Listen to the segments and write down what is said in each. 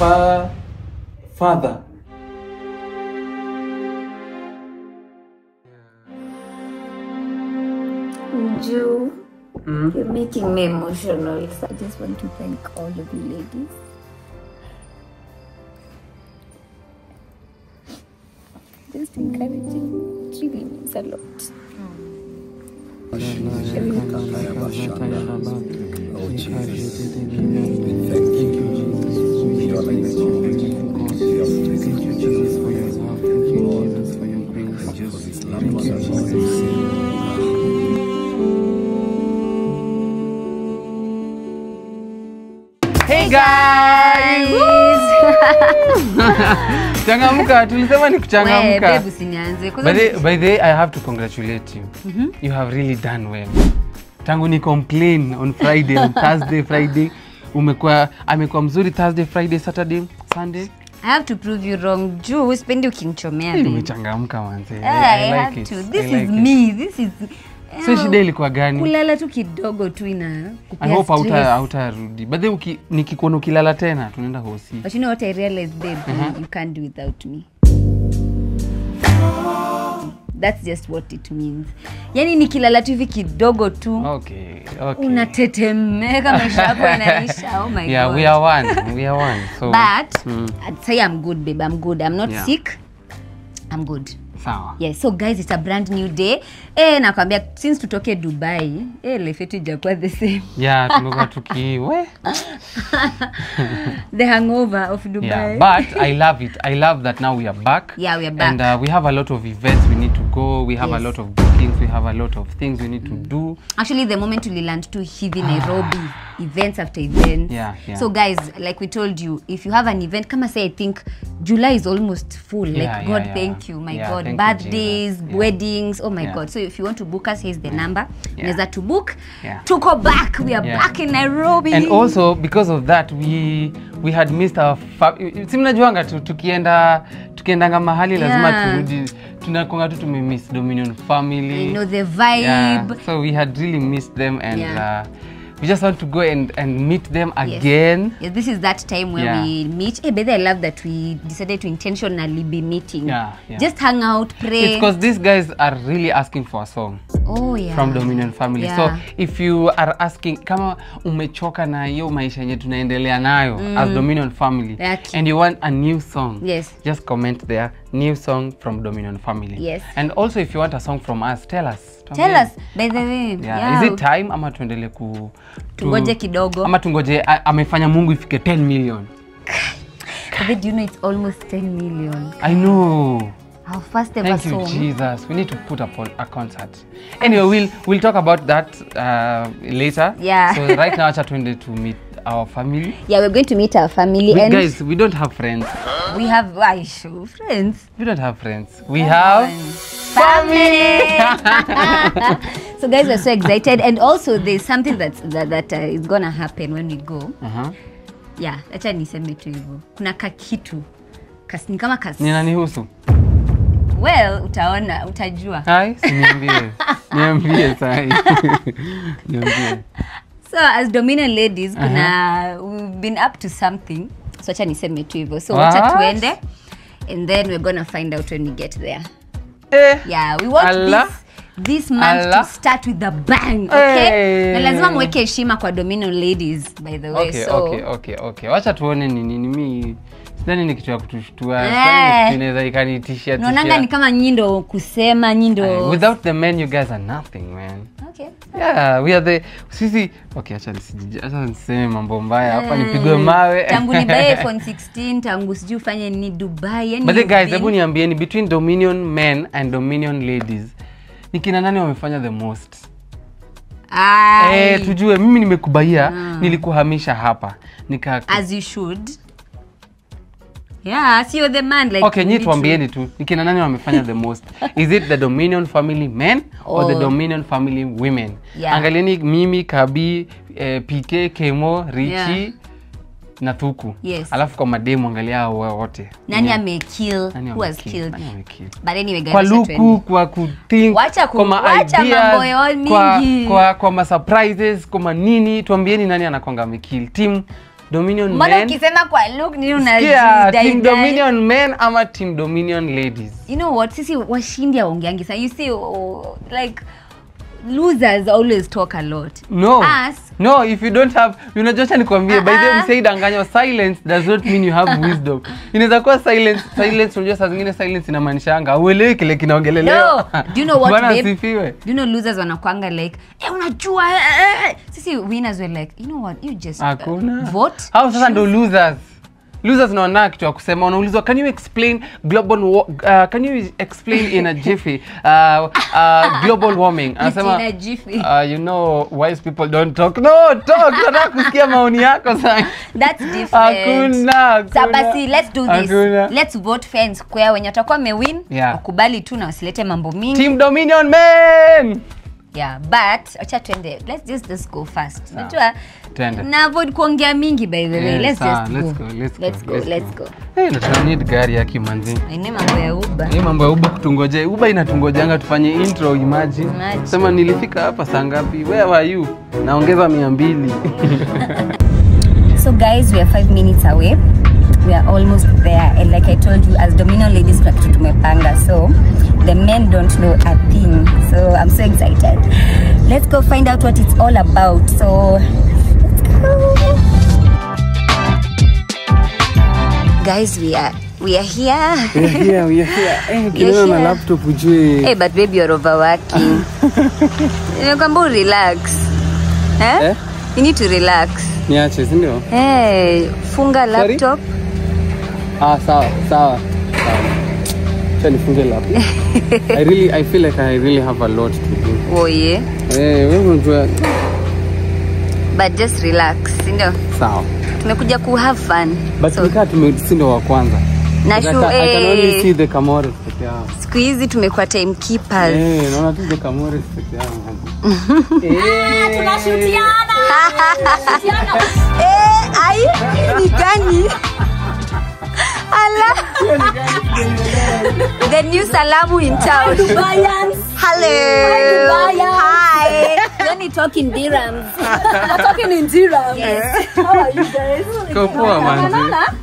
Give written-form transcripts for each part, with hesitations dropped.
Father. Joe, you're making me emotional. So I just want to thank all of you ladies. Just encouraging. It really means a lot. Hey guys! Changamka, tulisema ni kuchangamka. Babe usinianze. By the way, I have to congratulate you. You have really done well. Tangu ni complain on Friday, on Thursday, Friday. Amekuwa mzuri Thursday, Friday, Saturday, Sunday. I have to prove you wrong. Joe, usipendi ukinichomea babe. Umechangamka manze. I have to. This is me. This is so shida ilikuwa gani? Kulala tu kidogo tu ina kupea stress. I hope hautarudi. But then nikikuona ukilala tena tunaenda hosi. But you know what I realized, babe? You can't do without me. That's just what it means. Yani nikilala tu hivi kidogo tu. Okay. Unatetemeka maisha yako inaisha. Oh my God. We are one. So but I'd say I'm good, babe. I'm good. I'm not sick. I'm good. Sawa. Yes, so guys, it's a brand new day. Nakwambia since tutoke Dubai, life yetu ijakuwa the same. Yeah, tumekuwa tukiwe. The hangover of Dubai. Yeah, but I love it. I love that now we are back. Yeah, we are back. And we have a lot of events we need to go. We have a lot of bookings. We have a lot of things we need to do. Actually, the moment we land to hivi Nairobi, events after events. Yeah. So guys, like we told you, if you have an event, come say I think July is almost full. God, thank you. My God. Birthdays, weddings, oh my God. So if you want to book us, here's the number. Unaweza to book. To go back. We are back in Nairobi. And also because of that we had missed our simnajuanga tukiendanga mahali lazima turudi. Tunakonga tu tumemiss Dominion family. I know the vibe. Yeah. So we had really missed them and we just want to go and meet them again. Yes, this is that time where we meet. But I love that we decided to intentionally be meeting. Just hang out, pray. It's because these guys are really asking for a song. Oh yeah. From Dominion family. So if you are asking kama umechoka na hiyo maisha yenye tunaendelea nayo as Dominion family and you want a new song, just comment there, new song from Dominion family. And also if you want a song from us, tell us. Tell us by the way. Is it time ama tuendelee tungoje kidogo ama tungoje amefanya Mungu ifike 10 million? But do you know it's almost 10 million? I know. Our first ever song. Thank you, Jesus. We need to put up a concert. Anyway, we'll talk about that later. Yeah. So right now, acha tuende to meet our family. Yeah, we're going to meet our family. Guys, we don't have friends. We have friends. We don't have friends. We have family. So guys, we're so excited, and also there's something that is gonna happen when we go. Yeah, acha niseme tu hivyo. Kuna kakitu. Ni kama kasi. Ninanihusu? Well, utaona, utajua. Hai, niambie sahi. Niambie. So as Dominion ladies, we've been up to something. So acha niseme tu hivyo. So wacha tuende and then we're going to find out when we get there. Yeah, we want this month to start with the bang, okay? Na lazima mweke heshima kwa Dominion ladies, by the way. Okay. Wacha tuone nini mimi sidhani ni kitu ya kutushtua. Tunaweza ikanitishia. Naonanga ni kama nyindo kusema nyindo. Without the men you guys are nothing, man. Okay. Yeah, we are the sisi. Okay, acha niseme mambo mbaya hapa nipigwe mawe. Tangu ni buy iPhone 16, tangu siju fanye ni Dubai. But the guys, hebu niambieni between Dominion men and Dominion ladies, ni kina nani wamefanya the most? Tujue mimi nimekubaia, nilikuhamisha hapa. As you should. Yeah, see you're the man like. Okay, nyinyi tuambieni tu, ni kina nani wamefanya the most? Is it the Dominion family men or the Dominion family women? Angalieni mimi, Kabi, PK, Kemo, Richie na Thuku. Alafu kwa mademu angalia wote. Nani amekill? Who was killed? But anyway guys, kwa luku, kwa kuthink, kwa ma ideas, kwa ma surprises, kwa nini, tuambieni nani anakuanga amekill. Team Dominion men. Mbona ukisema kwa look ni Team Dominion men ama Team Dominion ladies? You know what? Sisi washindi aongeangi sana. You see like losers always talk a lot. No, if you don't have, unajua nikwambie, by the way msaidanganywa, silence does not mean you have wisdom. Inaweza kuwa silence unajua saa zingine silence inamaanishanga uelewi kile kinaongelelewa. No, do you know what, babe? Sifiwe. Do you know losers wanakuanga like, unajua sisi winners were like, you know what, you just vote. How sasa ndo losers? Losers naona kitu ya kusema, unaulizwa can you explain in a jiffy global warming? Anasema you know wise people don't talk. Nataka kusikia maoni yako sasa. That's different. Sabasi, let's do this. Let's vote fair and square. Wenye watakuwa wamewin wakubali tu na wasilete mambo mingi. Team Dominion men. Yeah, but acha twende. Let's just go fast. Unajua na avoid kuongea mingi by the way. Let's go. Na need gari ya kimanzi. Ni mambo ya Uber. Ni mambo ya Uber kutungoje. Uber inatungojanga tufanye intro, imagine. Sema nilifika hapa saa ngapi? Where were you? Naongeza 200. So guys, we are 5 minutes away. We are almost there, and like I told you, as Dominion ladies tumepanga, so the men don't know a thing, so I'm so excited. Let's go find out what it's all about. So let's go. Guys, we are here. We are here. Kile na laptop ujue. Hey, but baby, you're overworking. You can relax. You need to relax. Niache, si ndio? Hey, funga laptop. Sawa. Chani funge laptop. I feel like I really have a lot to do. Oh yeah. Wewe unajua. But just relax, ndio? Sawa. Tumekuja ku have fun. But nikaa tumesindo wa kwanza. I can only see the Camorres peke yao. Siku hizi tumekuwa timekeepers. Naona tu the Camorres peke yao. Tunashutiana. Ai, ni gani? Allah. The new Salamu in town. Dubaians. Hello. Hi. Don't you talk in dirhams? We're talking in dirhams. Yes. How are you guys? Poa manzi.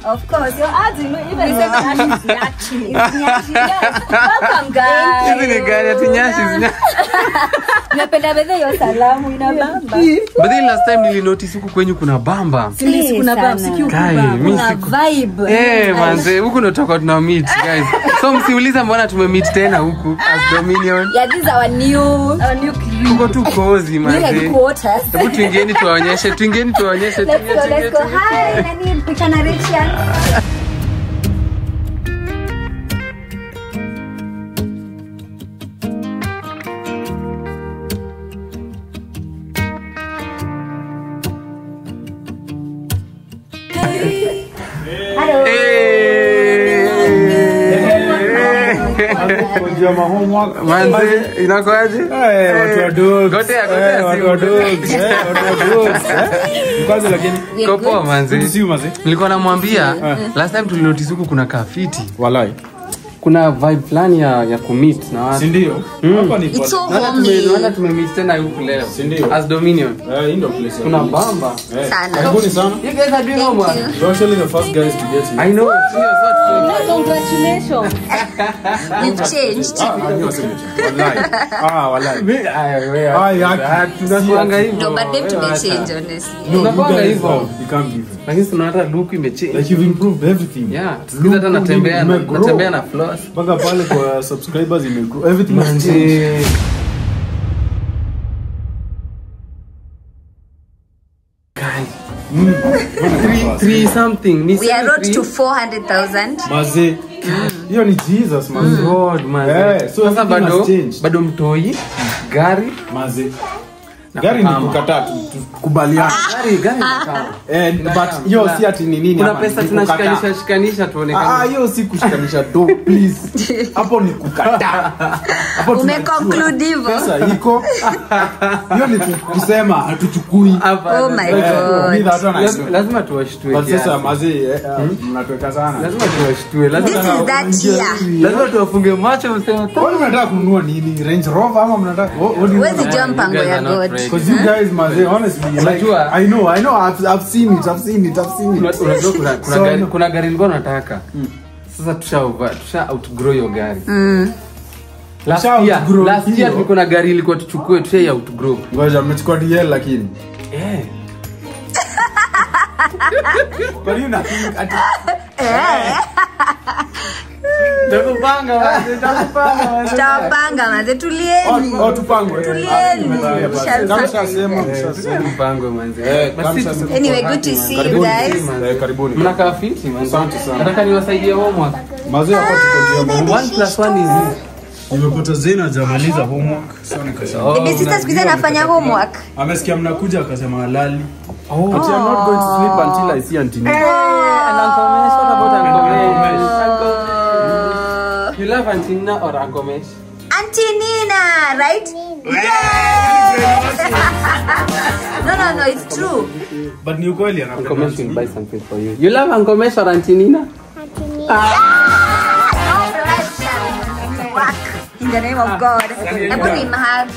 Of course. You're adding even Nyashi. Yes. Welcome guys. Hizi ni gari ati Nyashi. Napenda bedhe yo Salamu ina bamba. But the last time nili notice huku kwenyu kuna bamba. Sisi kuna bamba, siku kuna vibe. Manze, huku ndo tutakuwa tuna meet guys. So msiuliza mbona tumemeet tena huku as Dominion. Yeah, this is our new clip. Tuko tu cozy manze. Hebu tuingieni tuwaonyeshe. Let's go. Hi, nani picha na Richard. Manze, inakoaje? Watu wadogo. Gotea. Watu wadogo. Mkazi lakini. Kopoa manze. Sisi manze. Nilikuwa namwambia last time tulinotice huku kuna kafiti. Walai. Kuna vibe fulani ya kumeet na watu. Si ndio? Hapa ni It's so homely. Naona tumemeet tena huku leo. Si ndio? As Dominion. Hii ndio place. Kuna bamba. Sana. Karibuni sana. You guys are doing homework. You're actually the first guys to get here. I know. Congratulations. You've changed. Walai. Tunapanga hivyo. No, but them to be changed honestly. Tunapanga hivyo. You can't give. Lakini tunaona look imechange. Like you've improved everything. Yeah. Sikiza hata natembea na floss. Paka pale kwa subscribers imegrow. Everything has Manze. changed. Three something. We are road to 400,000. Maze. Hiyo ni Jesus maze. God maze. So sasa bado mtoi gari maze. Gari ni kukataa tukubaliana. Gari but hiyo si ati ni nini kuna pesa tunashikanisha tuonekane. Hiyo si kushikanisha do please. Hapo ni kukataa. Hapo umeconclude hivyo. Pesa iko. Hiyo ni kusema hatuchukui. Oh my god. Lazima tuwashtue. But sasa maze mnatuweka sana. Lazima tuwashtue. This is that year. Lazima tuwafunge macho msema. Wewe unataka kununua nini? Range Rover ama mnataka? Where's the jump angle ya god? Because you guys maze honestly like I know I've seen it. Kuna gari nilikuwa nataka. Sasa tusha outgrow your gari. Last year tulikuwa na gari ilikuwa tuchukue tusha outgrow. Ngoja mmechukua DL lakini. Kwa nini ati Tutapanga manze tulieni. Tupangwe. Anyway, good to see you guys. Karibuni. Mnakaa fiti man. Asante sana. Nataka niwasaidie homework. Mazee hapa tuko 1+1 is nimepata Zena hajamaliza homework. Sasa nikasema. Bibi sister siku hizi anafanya homework. Amesikia mnakuja akasema halali. But I'm not going to sleep until I see Auntie Nina. You love Auntie Nina or Uncle Mesh? Auntie Nina, right? No, it's true. But ni ukweli Uncle Mesh will buy something for you. You love Uncle Mesh or Auntie Nina? In the name of God. Hebu ni mahali.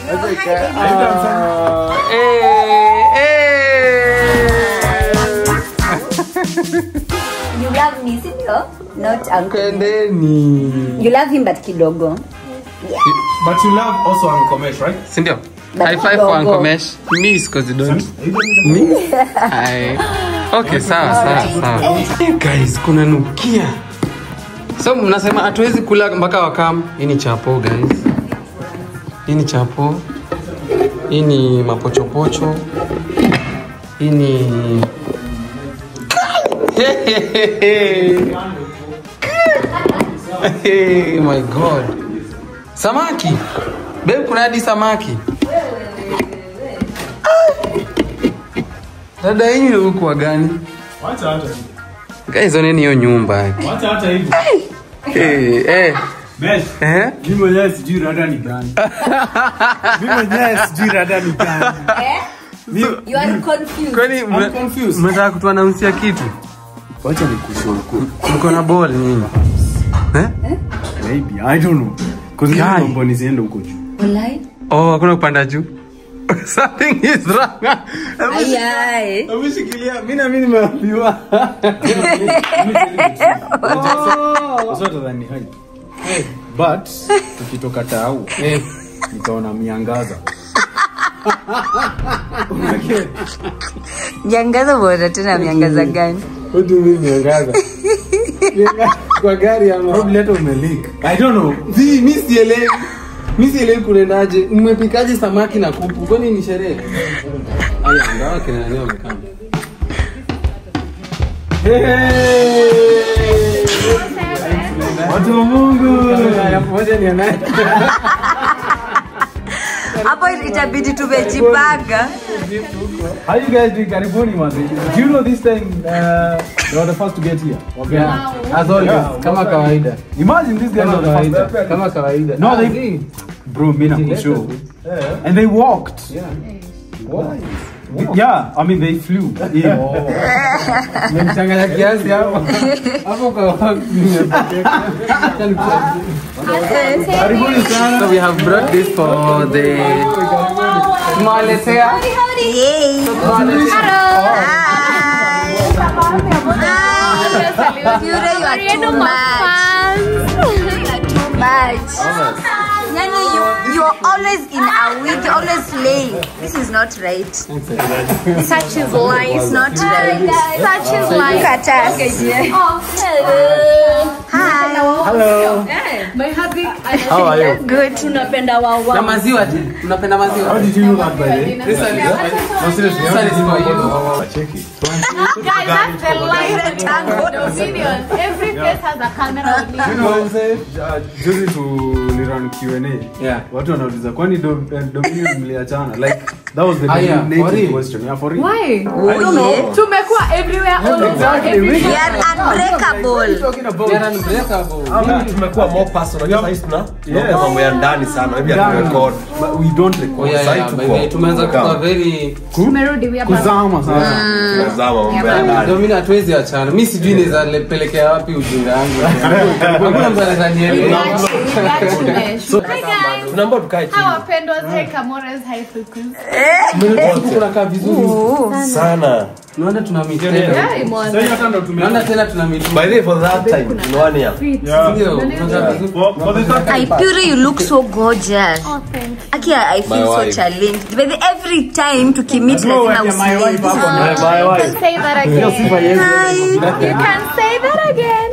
You love me, sio? Not Uncle. You love him but kidogo. But you love also Uncle Mesh, right? Sindio? High five for Uncle Mesh. Miss because you don't. Miss? Okay, sawa. Guys, kuna nukia. So mnasema hatuwezi kula mpaka wakam. Hii ni chapo guys. Hii ni chapo. Hii ni mapochopocho. Hii ni Hey, my God. Samaki. Babe, kuna hadi samaki. Dada yenu ni huku wa gani? Wacha hata. Guys, oneni hiyo nyumba. Wacha hata hivi. Mesh. Mimi mwenyewe sijui rada ni gani. You are confused. Kwani mnataka kutuanaunsia kitu? Wacha nikushuku. Mko na ball nini? Maybe, I don't know. Cause mambo ni ziende huko juu. Wallahi? Oh, hakuna kupanda juu. Something is wrong. Ayai. Ameshikilia, mimi nimeambiwa. Sasa tadhani hai. But tukitoka tau, nitaona miangaza. Miangaza bora tena miangaza gani? What do you mean miangaza? Kwa gari ama probably hata umeleak. I don't know. Mimi sielewi kunenaje. Mmepikaje samaki na kuku? Kwani ni sherehe? Aya, ngawa kina nani wamekama. Watu wa Mungu. Moja ni anaye. Hapo itabidi tumejipanga. How you guys doing? Karibuni mazi. Do you know this time they were the first to get here? Yeah. As always, kama kawaida. Imagine this guy was the first. Kama kawaida. No, they bro, mimi nakushow. And they walked. Yeah. What? Yeah, I mean they flew. Yeah. Nimechanganya kiasi hapo. Hapo kwa Karibuni sana. So we have brought this for the Maletea. Yay. Hello. Hi. You are too much. Yani, you're always in a wig, you're always late. This is not right. Such is life. It's not right. Such is life. Look at us. Oh, hello. Hi. Hello. My hubby. How are you? Good. Tunapenda wawa. Na maziwa tu. Unapenda maziwa? How did you know that by the way? This one is for you. Check it. Guys, that's the light. Opinion. Every place has a camera on me. You know what I'm saying? Juzi tuliran Q&A. Yeah. Watu wanauliza kwani Dominion mliachana? Like that was the native question. Yeah, for real. Why? I don't know. Tumekuwa everywhere all over. Exactly. We are unbreakable. Talking about They are unbreakable. Tumekuwa more personal. Yes, na mambo ya ndani sana. Maybe record. But we don't record. Tumeanza kuwa very Tumerudi we are back. Kuzama sasa. Tunazama mambo ya ndani. Domina hatuwezi achana. Mimi sijui niweza pelekea wapi ujinga wangu. Hakuna mtu anaweza nielewa. Hi guys. Tunaomba tukae chini. How wapendwa Zeka Morris High Focus. Kuna vizuri sana. Naona tuna meet. Sasa hata ndo naona tena tuna meet. By the way, for that time in 1 year. I Puri, you look so gorgeous. Oh, thank you. Aki, I feel so challenged. But every time to meet lazima my wife. You can say that again. You can say that again.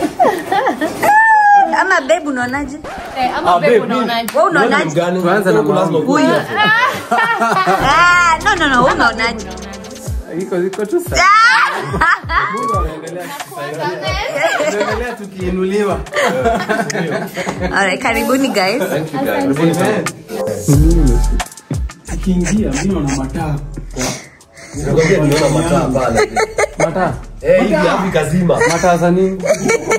Ama babe unaonaje? Ama babe unaonaje? Wewe unaonaje? Kwanza na lazima huyu. No, unaonaje? Iko tu sawa. Endelea tukiinuliwa. Alright, karibuni guys. Thank you guys. Kiingia mimi naona mataa. Nakwambia niona mataa pale. Mataa. Hivi hapi kazima. Mataa za nini?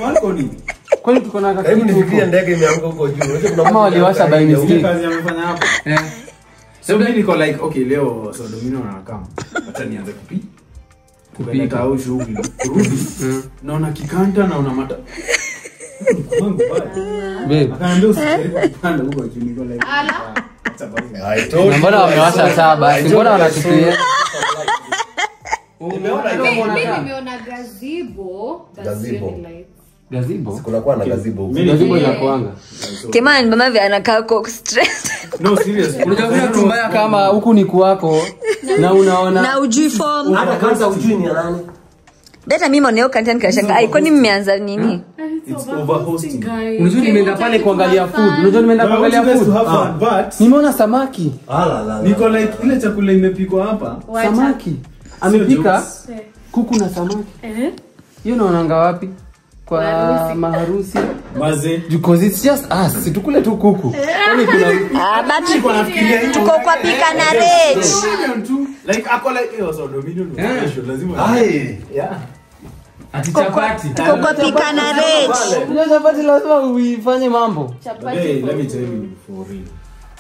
Balcony. Kwani tuko na Hebu nifikirie ndege imeanguka huko juu. Kama waliwasha by mistake. Kazi amefanya hapo. So mimi niko like okay leo so Domino anakam. Acha nianze kupika au shughuli. Rudi. Naona kikanta na una mata. Mungu bye. Babe. Akaambia usipande huko juu niko like. I told you. Mbona wamewasha taa basi? Mbona wanatupia? Mimi nimeona gazebo. Kuna kwa na gazebo huko. Gazebo inakuanga. Kimani mama vya anakaa kwa stress. No serious. Unajua tumbaya kama huku ni kwako na unaona Na ujui form. Hata kwanza ujui ni nani. Beta mimi moneo content kashanga. Ai kwani mmeanza nini? It's overhosting. unajua nimeenda pale kuangalia food. Unajua nimeenda kuangalia food. But Nimeona samaki. niko like ile chakula imepikwa hapa. Samaki. Amepika kuku na samaki. Hiyo unaonanga wapi? Kwa maharusi. Maze. Because it's just us. Situkule tu kuku. Kwani kuna Bati tuko kwa pika na rage. Like ako like hiyo so Dominion lazima. Ai. Yeah. ati chapati. Tuko kwa pika na rage. Unajua chapati lazima uifanye mambo. Hey, let me tell you for real.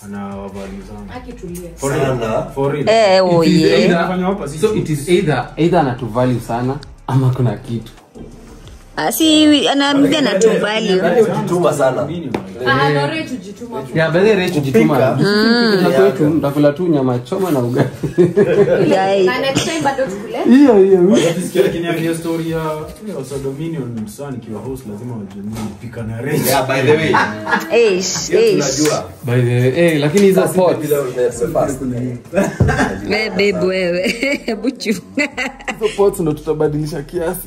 Ana wabali sana. Akitulia. For real. Oh yeah. So it is either anatuvalue sana ama kuna kitu. Si anaambia na tubali. Kujituma sana. Nore tujituma. Ya baadhi ya kujituma. Na kwetu mtakula tu nyama choma na ugali. Yeah. Na next time bado tukule. Hiyo. Ukisikia kiniambia story ya so Dominion sana kiwa host lazima wajue pika na rage. Yeah, by the way. Tunajua. By the way, lakini hizo pot. Babe wewe. Buchu. Hizo pot ndo tutabadilisha kiasi.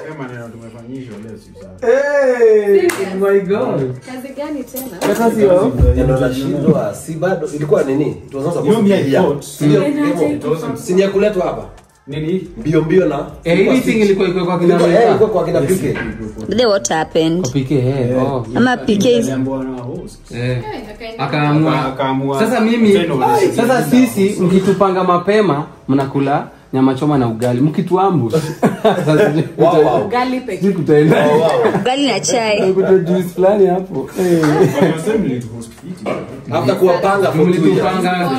Kama neno tumefanyishwa leo si sawa. My god. Kazi gani tena? Kazi yao. Ndio nashindwa. Si bado ilikuwa nini? Tuanza Hiyo mia pot. Sinia kuletwa hapa. Nini? Mbio na Everything ilikuwa kwa kina Wewe. Ilikuwa kwa kina PK. What happened? PK Ama PK is akaamua. Sasa sisi mkitupanga mapema mnakula nyama choma na ugali. Mkituambush. Wow. Ugali pekee. Kutaenda. ugali na chai. Kuna juice fulani hapo. Hata kuwapanga mlitupanga.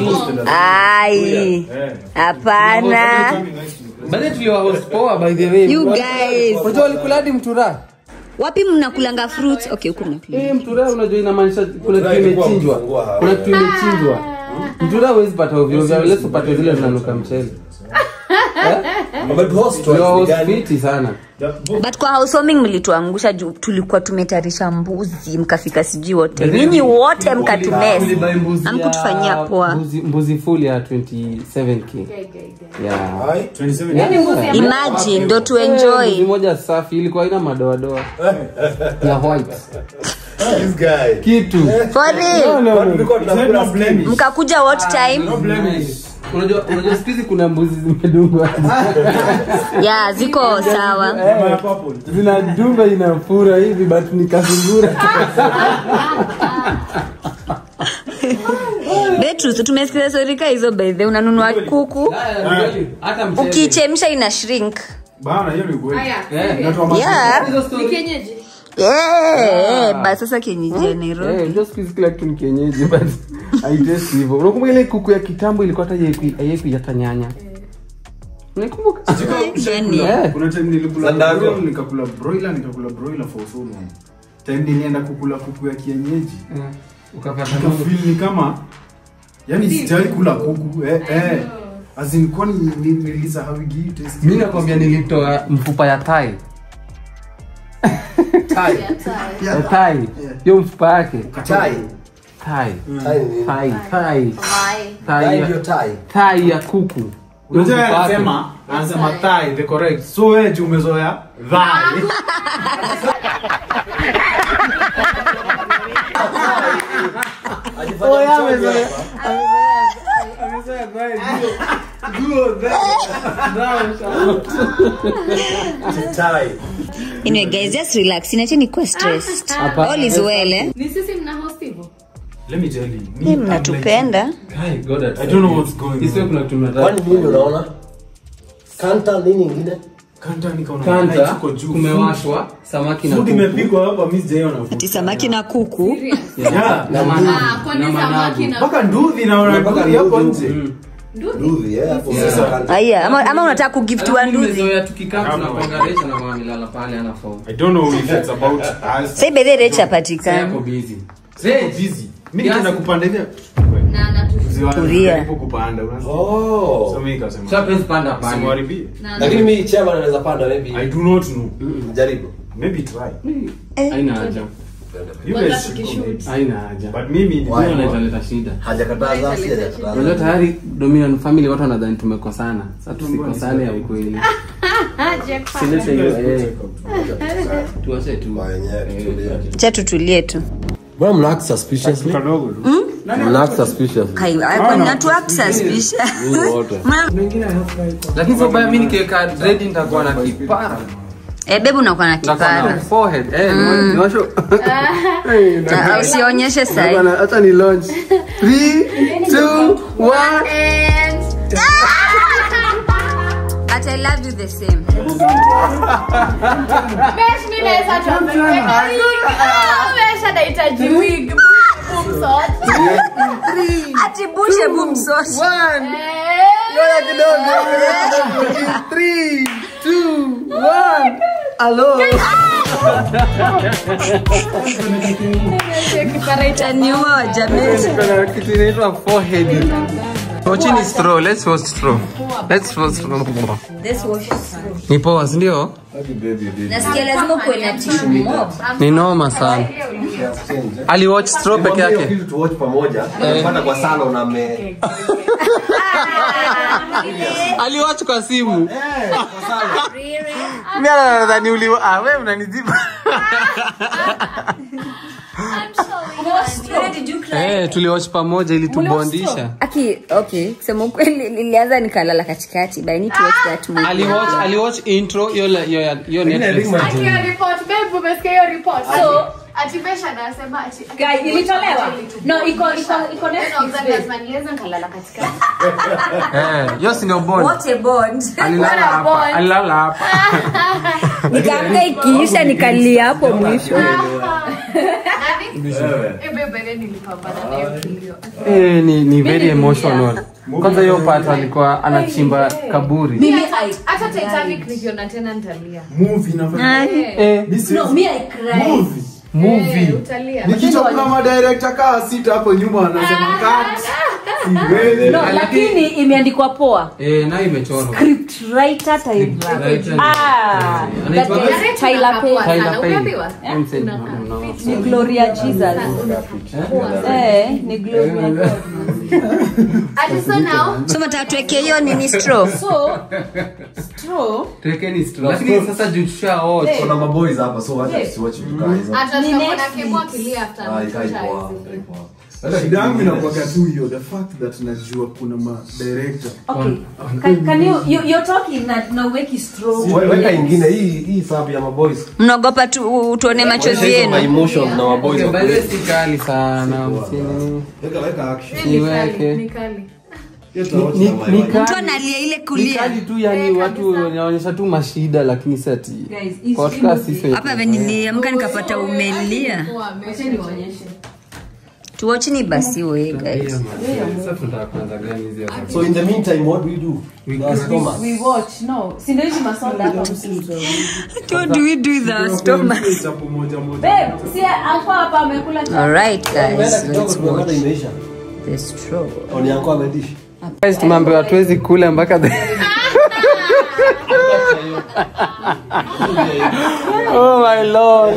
Ai. Hapana. Bali tuliwa host poa by the way. You guys. Unajua walikula hadi mtura. Wapi mnakulanga fruits? Okay, huko mnakula. Mtura unajua inamaanisha kuna kitu imechinjwa. Kuna kitu imechinjwa. Mtura huwezi pata ovyo ovyo, let's pata zile zinanuka mchele. But host fiti sana. But kwa housewarming mlituangusha juu tulikuwa tumetayarisha mbuzi mkafika sijui wote. Nini wote mkatumess. Hamkutufanyia poa. Mbuzi full ya 27k. Yeah. 27. Imagine ndo to enjoy. Mbuzi moja safi ilikuwa ina madoa ya white. This guy. Kitu. For real. No. Mkakuja what time? No blemish. Unajua sikizi kuna mbuzi zimedungwa. Yeah, ziko sawa. Zinadunga inafura hivi but nikazungura. Betu, tumesikia sorika hizo by the unanunua kuku. Hata mchele. Ukichemsha ina shrink. Bana hiyo ni kweli. Yeah. Ni kienyeji. Basi sasa kienyeji ya Nairobi. Ndio sikizi kila kitu ni kienyeji but haitesti hivyo. Unakumbuka ile kuku ya kitambo ilikuwa hata yepi hata nyanya. Unakumbuka? Kuna time nilikula nikakula broiler for so long. Time nilienda kukula kuku ya kienyeji. Ukapata feel ni kama yani sijai kula kuku azin kwani nilisahau hii taste. Mimi nakwambia nilitoa mfupa ya tai. Tai. Hiyo mfupa yake. Tai ya kuku. Anasema tai the correct. So wewe umezoea thai. Anyway guys, just relax. Inacheni kwa stressed. All is well eh? Ni sisi mna host hivyo? Let me tell you. Mimi mnatupenda. I don't know what's going on. Isiwe kuna tunataka. Kwani nini unaona? Kanta nini nyingine? Kanta nikaona kanta kumewashwa samaki na kuku. Food imepikwa hapa mimi sijaiona food. Ati samaki na kuku. Yeah. Kwani samaki na mpaka nduthi naona mpaka hapo nje. Nduthi hapo. Aya, ama unataka kugiftiwa nduthi? Nimezoea tukikaa tunakongelesha na mama milala pale ana phone. I don't know if it's about us. Say be there chapatika. Yako busy. Say busy. Mimi nenda kupandania. na Kuria. Kupanda unasikia. Oh. So mimi kasema. Chapens panda pale. Simwharibie. Lakini mimi chama naweza panda maybe. I do not know. Jaribu. Maybe try. Haina haja. You guys should. Haina haja. But mimi Hiyo inaleta shida. Hajakataza si hajakataza. Ndio tayari Dominion family watu wanadhani tumekosana. Sasa tusikosane ya ukweli. Silete hiyo tuache tu. Acha tutulie tu. Bwana mna suspiciously. kadogo tu. Mna suspiciously. Kai, hapo ni watu access. Lakini sio baya mimi nikiweka dread nitakuwa na kipara. Bebu unakuwa na kipara. Forehead. Niwasho. Usionyeshe sasa. Acha ni launch. 3 2 1 But I love you the same. Mesh mimi naweza tuambia. Mesh anahitaji wig. Boom sauce. Ati bushe boom sauce. 1 Yola kidogo. 3 2 1 Hello. Taniwa jamii. Kuna kitu inaitwa forehead. Watching is straw. Let's watch straw. Let's watch straw. This wash. Ni poa, ndio? Nasikia lazima kuwe na tissue mob. Ni noma sana. Ali watch straw peke yake. Kitu tu watch pamoja. Unapata kwa salon na me. Ali watch kwa simu. Mimi nadhani wewe unaniziba. Tuliwatch pamoja ili tubondisha. Okay, kusema ukweli nilianza nikalala katikati, but I need to watch that movie. Ali watch intro yo Netflix. Akia report babe umesikia hiyo report. So Ativesha anasema ati Guys, ilitolewa? No, iko Netflix. Niweza nikalala katikati. Yo sino bond. What a bond. Alilala hapa. Nikamka ikiisha nikalia hapo mwisho. Ni very emotional. Kwanza hiyo part alikuwa anachimba kaburi. Mimi hata Titanic nikiona tena nitalia. Movie inafanya. No, me I cry. Movie. Utalia. Nikichokuna ma director kaa sita hapo nyuma wanasema cut. Siwezi. No, lakini imeandikwa poa. Na imechorwa. Script writer Tyler Payne. Ni Gloria Jesus. Ni Gloria. Ati so now. So mtatuwekea hiyo nini straw? Tuwekeni straw. Lakini sasa juu tushaoa kuna maboys hapa so wacha tusiwatch vitu kama hizo. Hata kama kemo akilia after. Shida yangu inakuwa tu hiyo the fact that najua kuna ma director. Okay. Can you're talking that no weki straw. Weka ingine hii sababu ya maboys. Mnaogopa tu tuone machozi yenu. My emotion na maboys. Bale si kali sana. Weka action. Niweke. Mtu analia ile kulia. Nikali tu yani watu wanaonyesha tu mashida lakini sati. Podcast hizo. Hapa venye niliamka nikapata umelia. Acha nionyeshe. Tuwachini basi we guys. So in the meantime, what do we do? We watch. No. Sindoishi masoda hapa msizo. What do we do with our stomach? Babe, si hapa amekula. All right guys, let's watch. The straw. Oni yako amedishi. Guys, tumeambiwa tuwezi kula mpaka Oh my lord.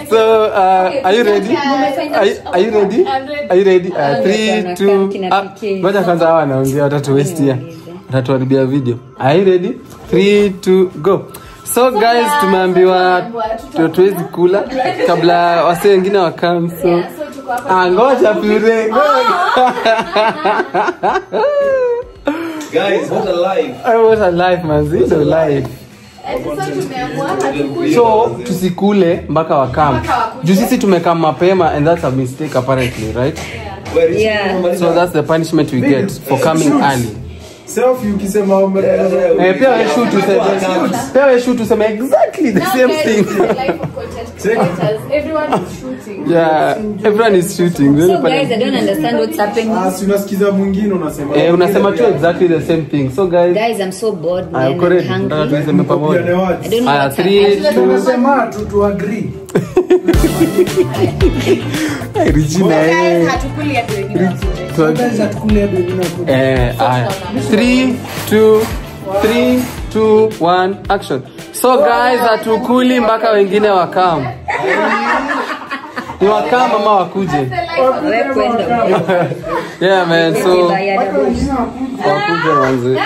So, are you ready? Are you ready? Are you ready? 3, 2, ngoja kwanza hawa naongea watatuwestia. Watatuharibia video. Are you ready? 3, 2, go. So guys, tumeambiwa tuwezi kula kabla wase wengine wakam. So ngoja pure. Guys, what a life. What a life, man. It's a life. So tusikule mpaka wakam. Juu sisi tumekam mapema and that's a mistake apparently, right? Yeah. So that's the punishment we get for coming early. Self you kisema pia we shoot to say exactly the same thing. Everyone is shooting. Yeah, everyone is shooting. So guys, I don't understand what's happening. Unasikiza mwingine unasema. Unasema tu exactly the same thing. So guys, I'm so bored. I'm hungry. I don't know what's 3, 2, tunasema to agree. Regina. Hatukuli hadi wengine. 3, 2, 1, action. So guys, hatukuli mpaka wengine wakam. Ni wakam ama wakuje? Yeah man, so wakuje wanze.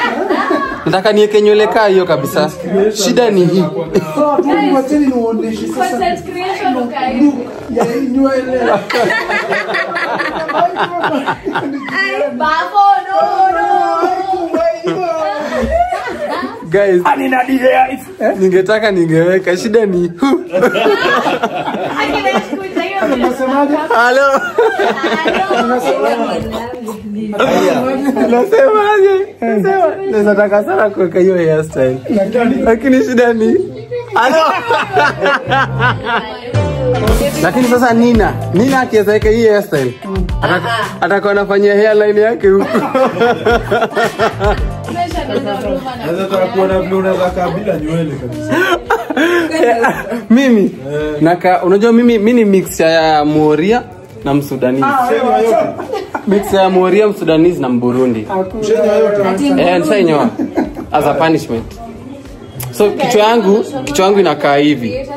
Nataka niweke nywele kaa hiyo kabisa. Shida ni hii. Content creation ukai. Ya nywele. Babo, no. Guys, ningetaka ningeweka. Shida ni Hello. Nasemaje? Nataka sana kuweka hiyo hairstyle. Lakini shida ni Lakini sasa Nina akiweza weka hii hairstyle. Atakuwa anafanyia hairline yake huko. Naweza kuona vile unaweza kabila nywele kabisa. Mimi unajua mimi ni mixture ya Moria na Msudanese. Mixture ya Moria, Msudanese na Mburundi. Nisanyoa as a punishment. So kichwa yangu inakaa hivi.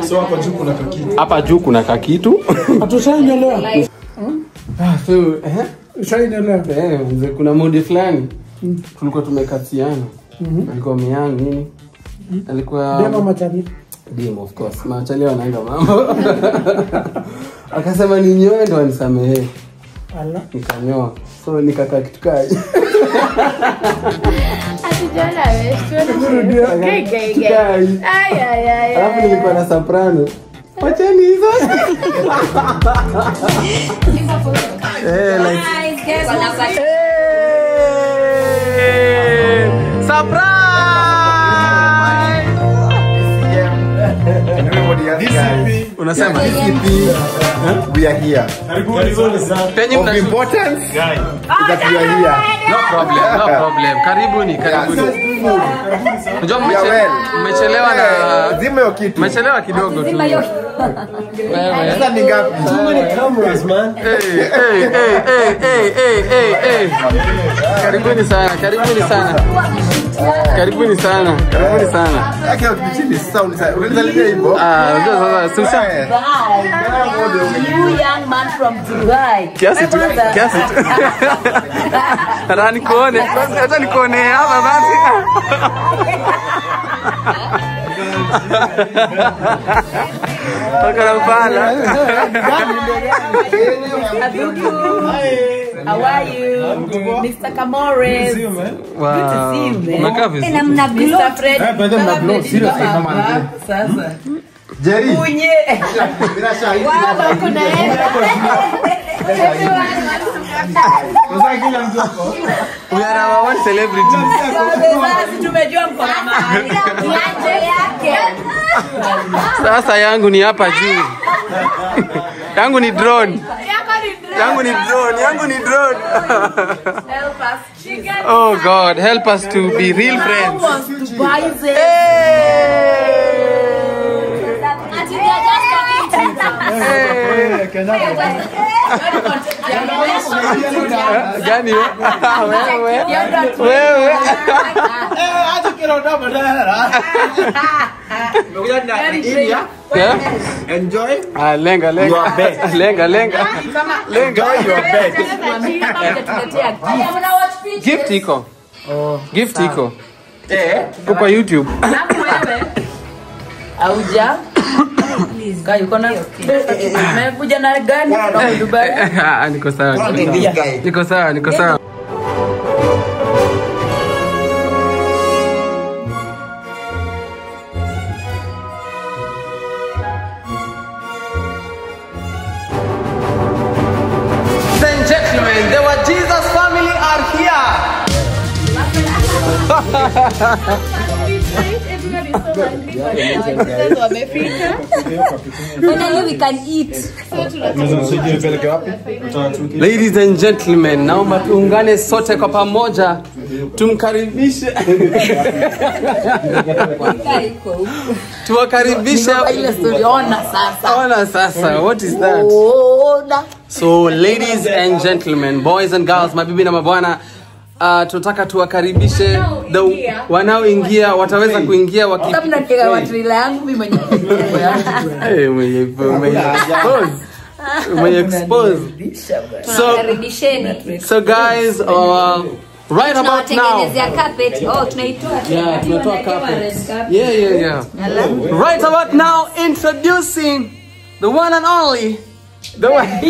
So hapa juu kuna kakitu. Hapa juu kuna kakitu. Atushanyolewa. So kuna mode fulani tulikuwa tumekatiana. Alikuwa miang nini? Alikuwa Demo machali. Demo of course. Machali wanaanga mambo. Akasema ninyoe ndo anisamehe. Ala. Nikanyoa. So nikakaa kitu kai. Atijana wewe. Gay. Ay. Alafu nilikuwa na soprano. Wacheni hizo. Surprise! Unasema we are here. Of importance that we are here. No problem. Karibuni. Unajua mmechelewa na zima hiyo kitu. Mmechelewa kidogo tu. Wewe. Sasa ni ngapi? Too many cameras, man. Hey. Karibuni sana. Yake kichini sound sasa. Unanizalia hivyo? Sasa susa. You young man from Dubai. Kiasi tu. Hata nikuone hapa basi. Pala. How are you? Mr. Camores. Wow. Good to see you, man. Mr. Fred. Sasa. Jerry. Unye. Bila shaka. Wow, kuna Sasa kila mtu hapo. We are our one celebrity. Sasa tumejua mko na mahali yake. Sasa yangu ni hapa juu. Yangu ni drone. Yangu ni drone. Help us. Oh God, help us to be real friends. Gani wewe? Enjoy. Lenga. Your bed. Lenga. Enjoy your bed. Gift iko. Gift iko. Kwa YouTube. Auja. Guy, uko na umekuja na gani kutoka Dubai? Niko sawa. Ladies and gentlemen, the What Jesus family are here. Finally we can eat. Ladies and gentlemen, naomba tuungane sote kwa pamoja tumkaribishe. Tuwakaribishe. Ona sasa. What is that? So ladies and gentlemen, boys and girls, mabibi na mabwana, tunataka tuwakaribishe wanaoingia wataweza kuingia So guys, right about now. Right about now, introducing the one and only. Where's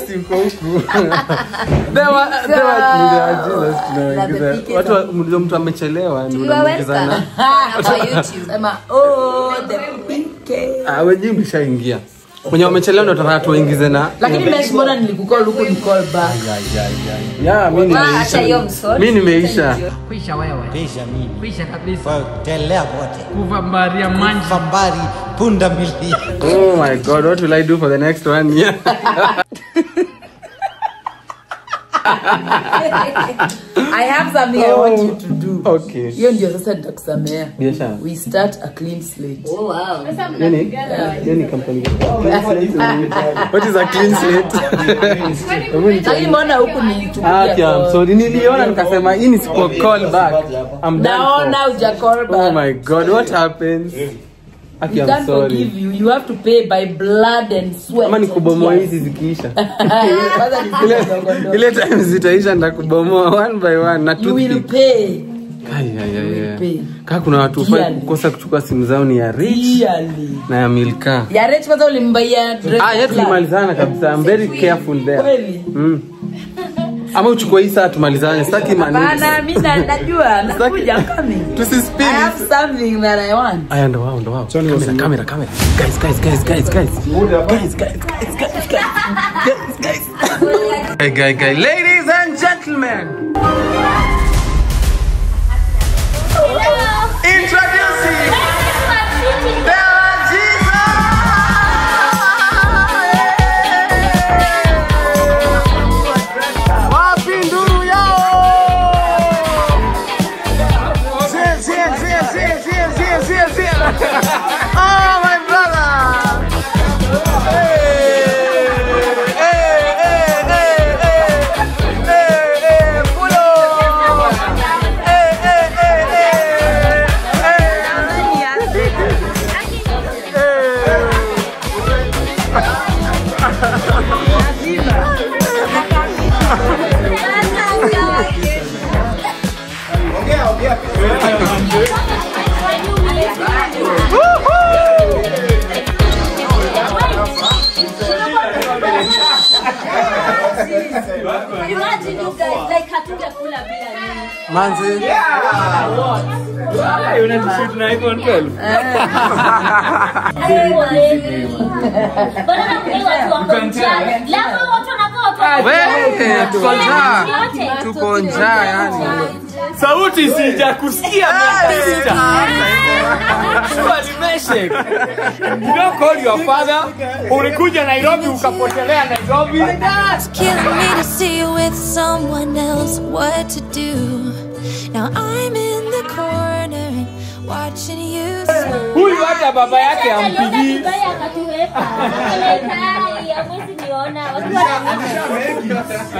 you go? Watu mtu amechelewa wewe mshaingia. Mwenye wamechelewa ndo tunataka tuingize na. Lakini mbona nilikukall huko ni call back. Mimi nimeisha. Kuisha wewe. Kuisha mimi. Kuisha kabisa. Telea wote. Kuvambaria manji. Vambari punda milia. Oh my God, what will I do for the next 1 year? I have something I want you to do. Okay. Hiyo ndio sasa nitakusamea. Biashara. We start a clean slate. Oh wow. Yeni company. What is a clean slate? Lakini mbona huku ni tukuja. So niliona nikasema hii ni sipo call back. I'm done. Naona uja call back. Oh my God, what happens? We can't forgive you. You have to pay by blood and sweat. Ama nikubomoa hizi zikiisha. Ile time zitaisha ndakubomoa one by one na you will pay. Kaka kuna watu kukosa kuchukua simu zao ni ya Rich na ya Milka. Ya Rich kwanza ulimbaia dress. Tulimalizana kabisa. I'm very careful there. Kweli. Ama uchukue hii saa tumalizane. Sitaki maneno. Bana mimi najua nakuja coming. Tusispin. I have something that I want. Aya ndo wao. Camera. Guys. Ladies and gentlemen. Introducing oh my brother! Imagine you guys like hatujakula bila nini. Manzi. Yeah. Unanishut na iPhone 12. Bana na watu wako mchana. Leo watu wanakaa watu Wewe tuko njaa yani. Sauti sija kusikia miaka 6. Alimeshe. Don't call your father. Ulikuja Nairobi ukapotelea Nairobi. It's killing me to see you with someone else. What to do? Now I'm in the corner watching you. Huyu hata baba yake ampigi.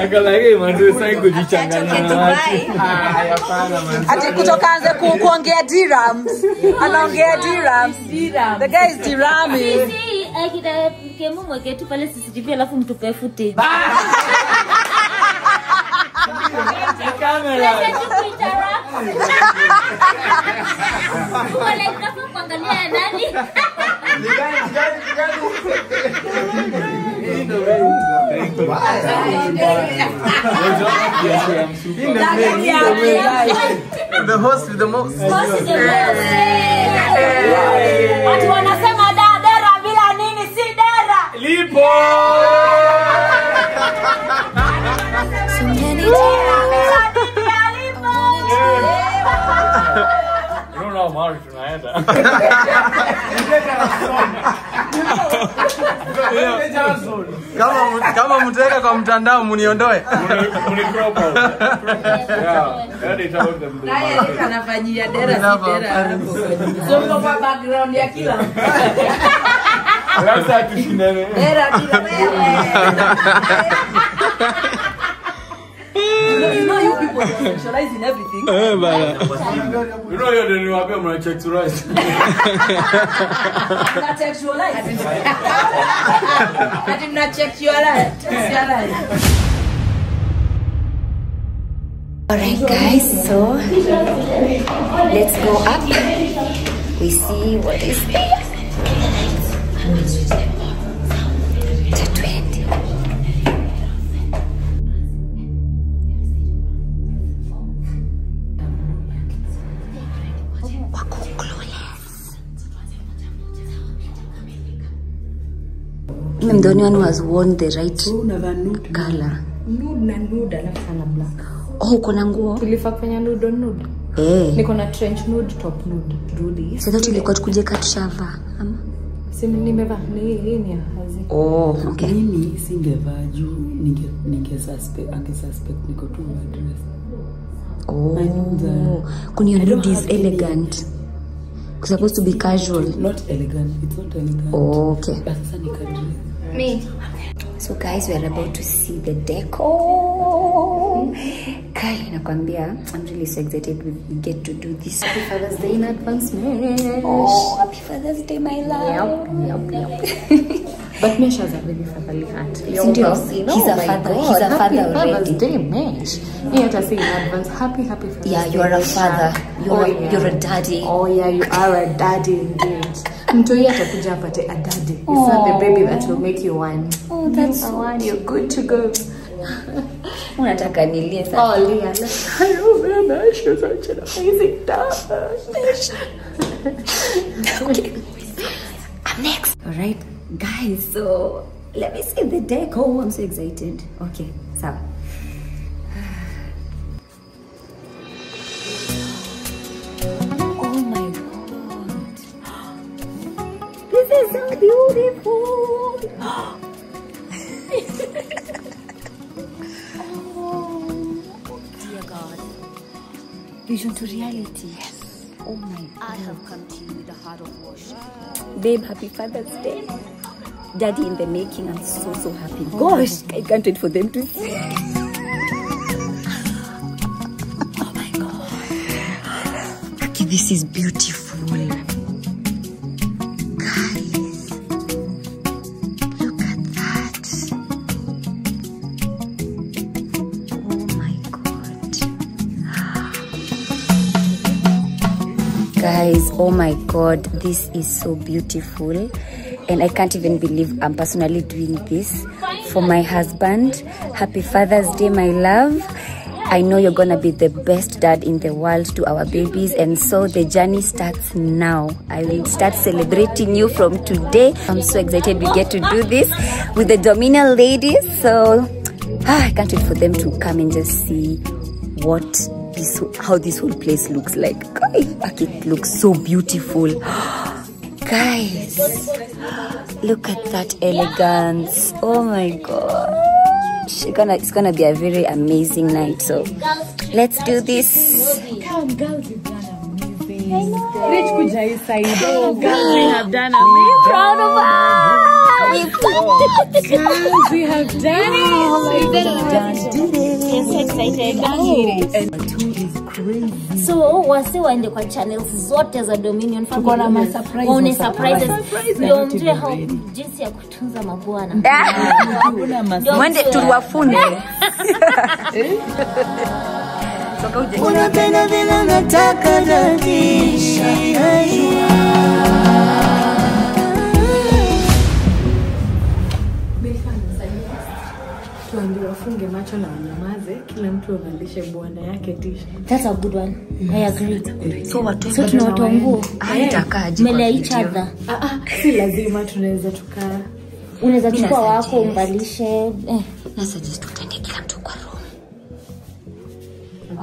Akalage mandu sai kujichanganya na watu. Hapana man. Ati kutokaanza kuongea dirhams. Anaongea dirhams. The guy is dirhami. Akida kemu mweketu pale CCTV alafu mtupe footage. Kamera. Wale kama kuangalia nani? The host with the most. Watu wanasema dera bila nini si dera. Lipo. So many No, Mari tunaenda. Kama mtaweka kwa mtandao muniondoe. Unicrop out. Yeah, edit out them. Naye anafanyia dera si dera. So kwa background ya kila. Sasa tushindane. Dera bila You know you people sexualizing everything. You know you're the new one mna sexualize. Not sexualize. I did not sexualize. Alright guys, so let's go up. We see what is there. I'm the only one who has worn the right color. Nude na nude alafu sana black. Oh, uko na nguo? Tulifaa kufanya nude on nude. Niko na trench nude, top nude. Rudi. Sasa tulikuwa tukuje katushava ama? Simu nimevaa nini ya hazi. Oh, okay. Mimi singevaa juu ninge suspect niko tu dress. Oh. Kunyo nude is elegant. It's supposed to be casual. Not elegant. It's not elegant. Oh, okay. Me. So guys, we are about to see the decor. Kai, nakwambia, I'm really so excited we get to do this. Happy Father's Day in advance, man. Oh, happy Father's Day, my love. Yep. But Mesh has a very fatherly heart. He's a father. He's a father already. Father's Day, Mesh. You have to say in advance, happy Father's Day. Yeah, you are a father. You're a daddy. Oh yeah, you are a daddy indeed. Mtoi atakuja apate a daddy. It's not the baby that will make you one. Oh, that's so one. You're good to go. Unataka nilie sasa. Oh, Leah. Hello, Mesh. You're such an amazing dad. Okay. I'm next. All right, guys. So let me see the decor. I'm so excited. Okay, so. This is so beautiful. Oh, dear God. Vision to reality. Oh my God. I have come to you with a heart of worship. Babe, happy Father's Day. Daddy in the making. I'm so happy. Gosh, I can't wait for them to see. Oh my God. Okay, this is beautiful. Guys, oh my God, this is so beautiful, and I can't even believe I'm personally doing this for my husband. Happy Father's Day, my love. I know you're gonna be the best dad in the world to our babies, and so the journey starts now. I will start celebrating you from today. I'm so excited we get to do this with the Dominion ladies. So I can't wait for them to come and just see how this whole place looks like. It looks so beautiful. Guys, look at that elegance. Oh my god. It's gonna be a very amazing night. So let's do this. Girls, you've done amazing. Rich Kujai side. Oh, girls, we have done amazing. Proud of us. Girls, we have done it. I'm so excited. So wasi waende kwa channels zote za Dominion Family. Waone surprises. Ndio mjue how jinsi ya kutunza mabwana. Mwende tuwafune. Unapenda vile nataka nani. Tuambie wafunge macho na wanyamaze, kila mtu avalishe bwana yake t-shirt. That's a good one. I agree. So tunawatoa nguo. Mbele each other. Si lazima tunaweza tukaa. Unaweza chukua wako umbalishe. Na suggest tutende kila mtu kwa room.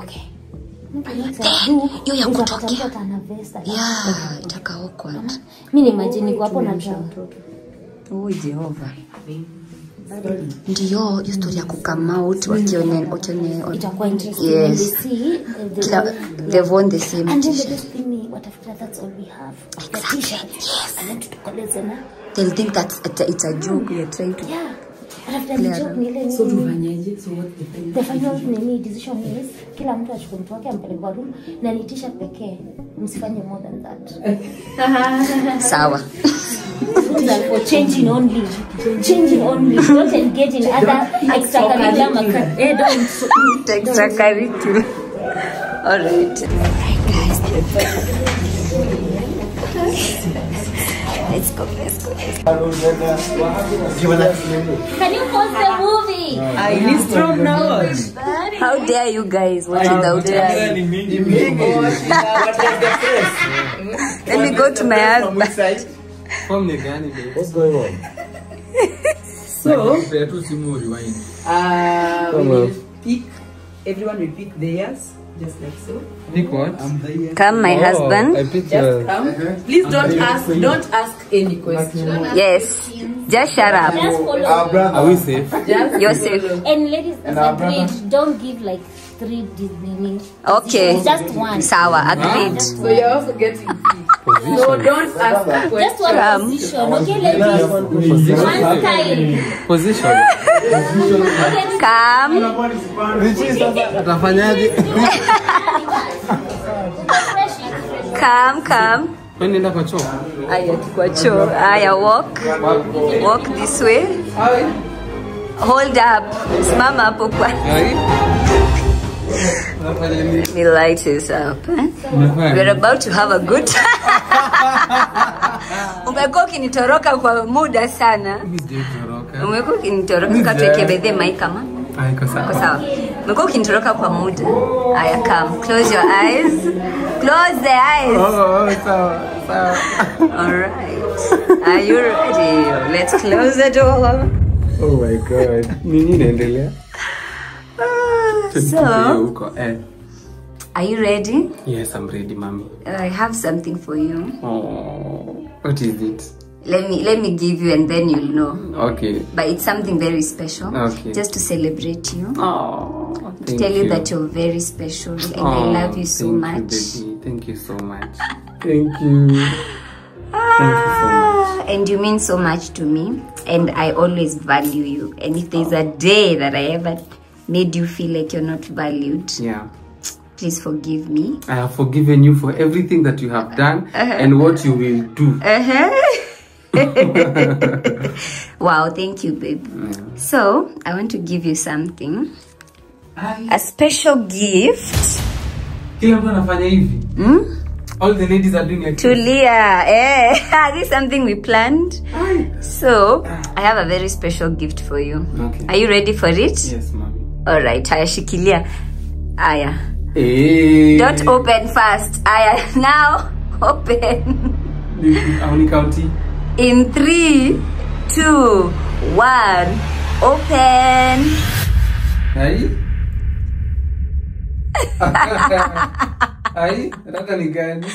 Okay. Yo ya kutokea. Yeah, itaka awkward. Mimi imagine kwa hapo na mtoto. Oh Jehova. Ndiyo, story ya kukama out wakione itakuwa interesting. Yes. They've worn the same and then the best thing watafuta that's all we have. Exactly. Yes. And then tutokoleze na. They'll think that it's a joke we are trying to. Yeah. After the joke nile. So tufanyaje? So what the final decision is kila mtu achukue mtu wake ampeleke kwa room na ni t-shirt pekee. Msifanye more than that. Sawa. For changing only. Don't engage in other extracurricular. Don't. Extracurricular. All right. Guys. Let's go. Can you pause the movie? I need strong now. How dare you guys watch without us? Let me go to my husband. What's going on? So, everyone will pick theirs, just like so. Pick what? Come, my husband. Just come. Please don't ask any question. Yes. Just shut up. Just follow. Are we safe? You're safe. And ladies, agreed. Don't give like 3 Disney. Okay. Just one. Sawa, agreed. So you're also getting position. So don't ask a question. Just one position. Okay, ladies. One style. Position. Come. Come. When in the choo? Aya kwa choo. Aya walk this way. Hold up. Simama hapo kwa. Me light this up. We're about to have a good time. Umekuwa ukinitoroka kwa muda sana. Umekuwa ukinitoroka tuweke bedhe mic kama. Iko sawa. Umekuwa ukinitoroka kwa muda. Aya come. Close your eyes. Close the eyes. Sawa. All right. Are you ready? Let's close the door. Oh my god. Nini inaendelea? So, are you ready? Yes, I'm ready, mommy. I have something for you. Oh, what is it? Let me give you and then you'll know. Okay. But it's something very special. Okay. Just to celebrate you. Oh, to tell you that you're very special and I love you so much. Baby. Thank you so much. Thank you. Thank you so much. And you mean so much to me and I always value you. And if there's a day that I ever made you feel like you're not valued, yeah, please forgive me. I have forgiven you for everything that you have done and what you will do. Wow, thank you, babe. So I want to give you something, a special gift. All the ladies are doing it. Tulia, this is something we planned. So I have a very special gift for you. Okay. Are you ready for it? Yes, mommy. All right, Aya shikilia. Aya. Hey. Don't open fast. Aya, now open. In 3, 2, 1, open. Hai? Hai, raka ni gani?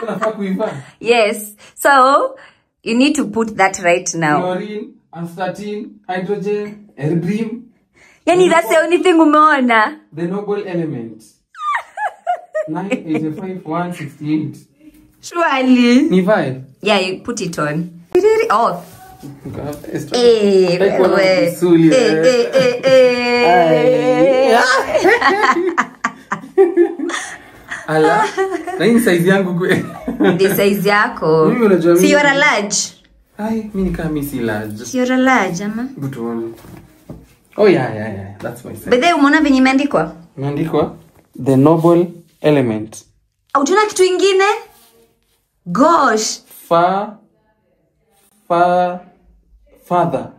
Unafaa kuiva? Yes. So, you need to put that right now. Chlorine, astatine, hydrogen, erbrim. Yani that's the only thing umeona. The noble elements. 985 168. Surely. Ni vibe? Yeah, you put it on. Oh. Ala, na hii size yangu kwe. Ni size yako. Si you're a large. Ai, mimi kama mimi si large. Si you're a large ama? Butuone. Oh yeah, that's my size. But then umeona venye imeandikwa? Imeandikwa the noble element. Au tuna kitu kingine? Gosh. Father.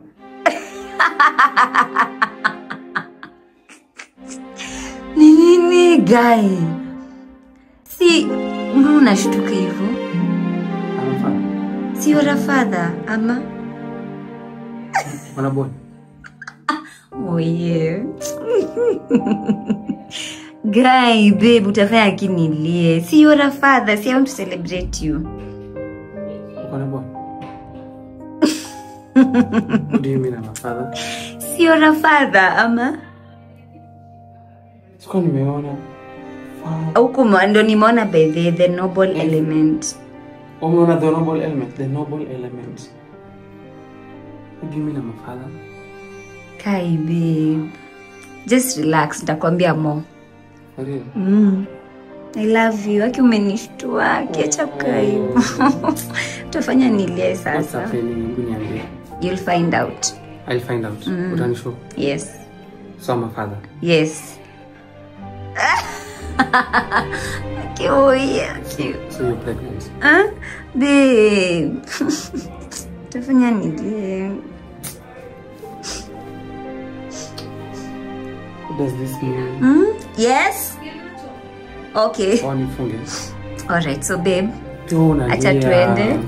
Nini guy? Si mbona unashtuka hivyo? Si you're a father ama? Wana boy. Oh yeah. Guy, babe, utafanya akinilie. Si you're a father, si I want to celebrate you. Wana boy. What do you mean I'm a father? Si you're a father ama? Sikuwa nimeona. Huko ndo nimeona by the noble element. Umeona the noble element, the noble element. What do you mean I'm a father? Kai babe. Just relax, nitakwambia more. Really? I love you. Aki umenishtua, kiacha kai. Utafanya nilie sasa. What's happening? Niambie. You'll find out. I'll find out. Utanishow? Yes. So I'm a father? Yes. Okay, so you're pregnant? Babe. Utafanya nilie. What does this mean? Yes? Okay. Alright, so babe. Acha tuende.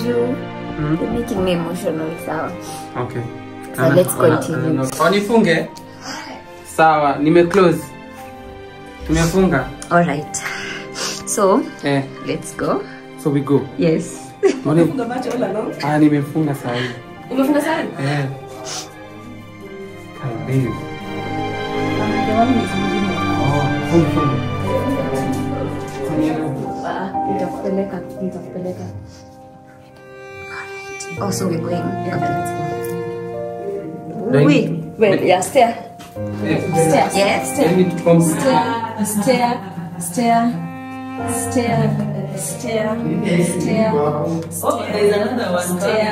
You're making me emotional, sawa. Okay. So let's continue. Onifunge? Sawa, nime close. Tumefunga. Alright. So, let's go. So we go. Yes. Umefunga macho wala no? Nimefunga saa hii. Umefunga saa hii? Babe. Nitakupeleka. Oh, so we're going. Okay, let's go. Wait, yeah, stair. Stair. Yes, stair. Stair. Oh, there's another one. Stair.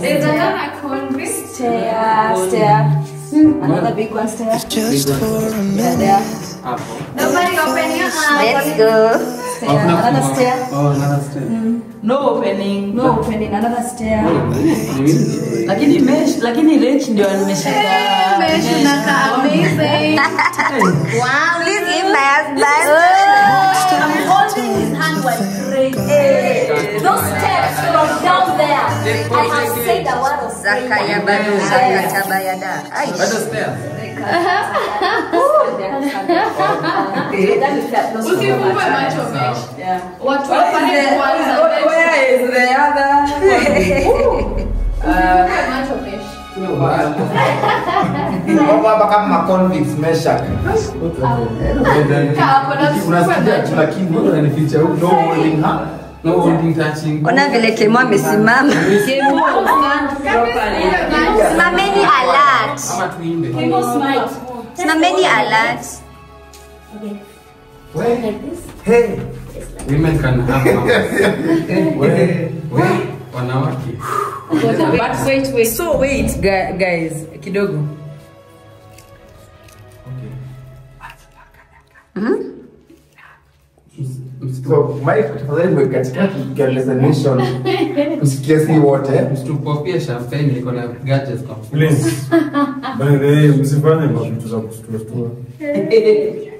There's another convict. Stair. Another big one, stair. Just for a minute. Nobody open your eyes. Let's go. Stair. Another stair. Oh, another stair. No opening. Another stair. Lakini Rich ndio nimeshika. Amazing. Wow, please give my husband. I'm holding his hand while praying. Those steps from down there. I have said a word of Zakaya bado zakatabayada. Bado stair. Usifungue macho mesh. Watu wafanye kwanza. Where is the other? Macho mesh. Baba kama convicts mesha. Unasikia tu lakini unanificha huko. No holding her. No holding touching. Ona vile Kemo amesimama. Kemo stand properly. Simameni alert. Ama tuimbe. Kemo smile. Simameni alert. Okay. Like this. Hey. Women can have wanawake. But wait. So wait, guys, kidogo. So, Mike, tafadhali mweke katikati tukieleza nation. Msikie si wote. Msitupopie champagne iko na gadgets kwa. Please. By the way, msifanye vitu za kushtua.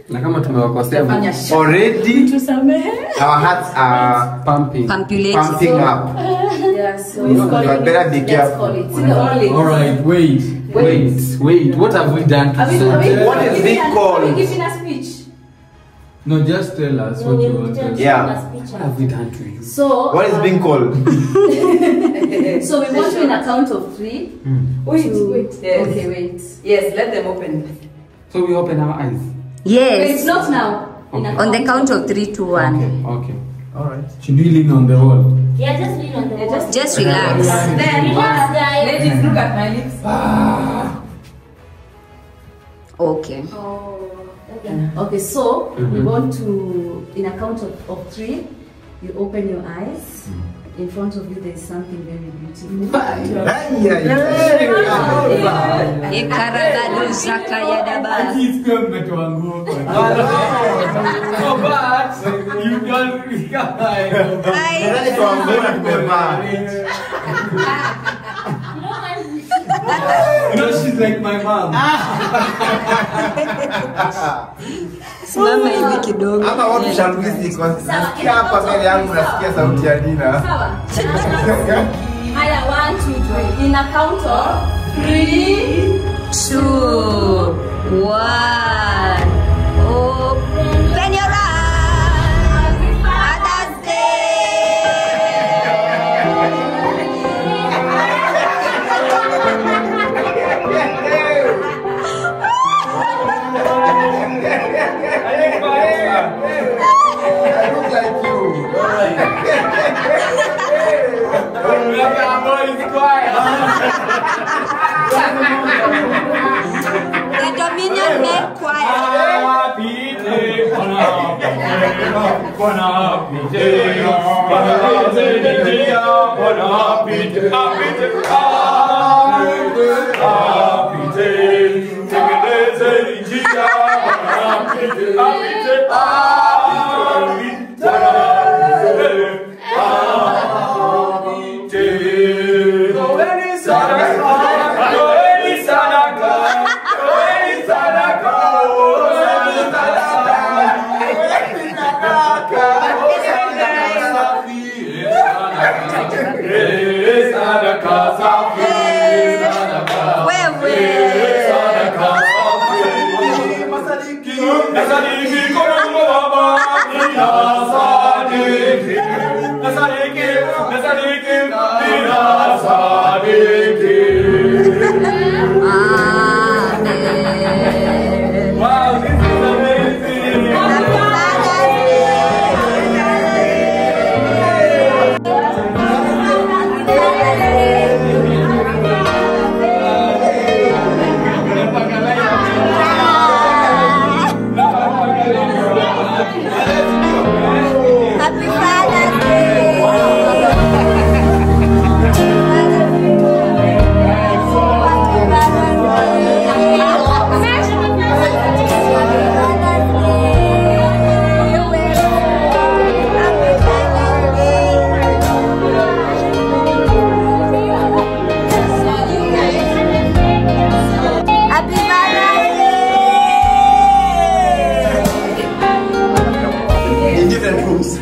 Na kama tumewakosea already our hearts are pumping up. Yeah, so you better be careful. All right, wait. What have we done to what is being called? Giving a speech. No, just tell us what you want to tell. Yeah. What have we done to you? So what is being called? So we want to in a count of 3. Wait. Yes. Okay, wait. Yes, let them open. So we open our eyes. Yes. Wait, not now. Okay. On the count of 3, 2, 1. Okay. All right. Should we lean on the wall? Yeah, just lean on the wall. Just relax. Then relax, guys. Ladies, look at my lips. Okay. Okay, so we want to in a count of 3. You open your eyes. In front of you, there is something very beautiful. You know she's like my mom. Simama hivi kidogo. Hapa watu shambulizi kwa nasikia hapa mbele yangu nasikia sauti ya Dina. Haya, 1, 2, 3. In a count of 3, 2, 1. Open your eyes. Mother's The Dominion Men Choir.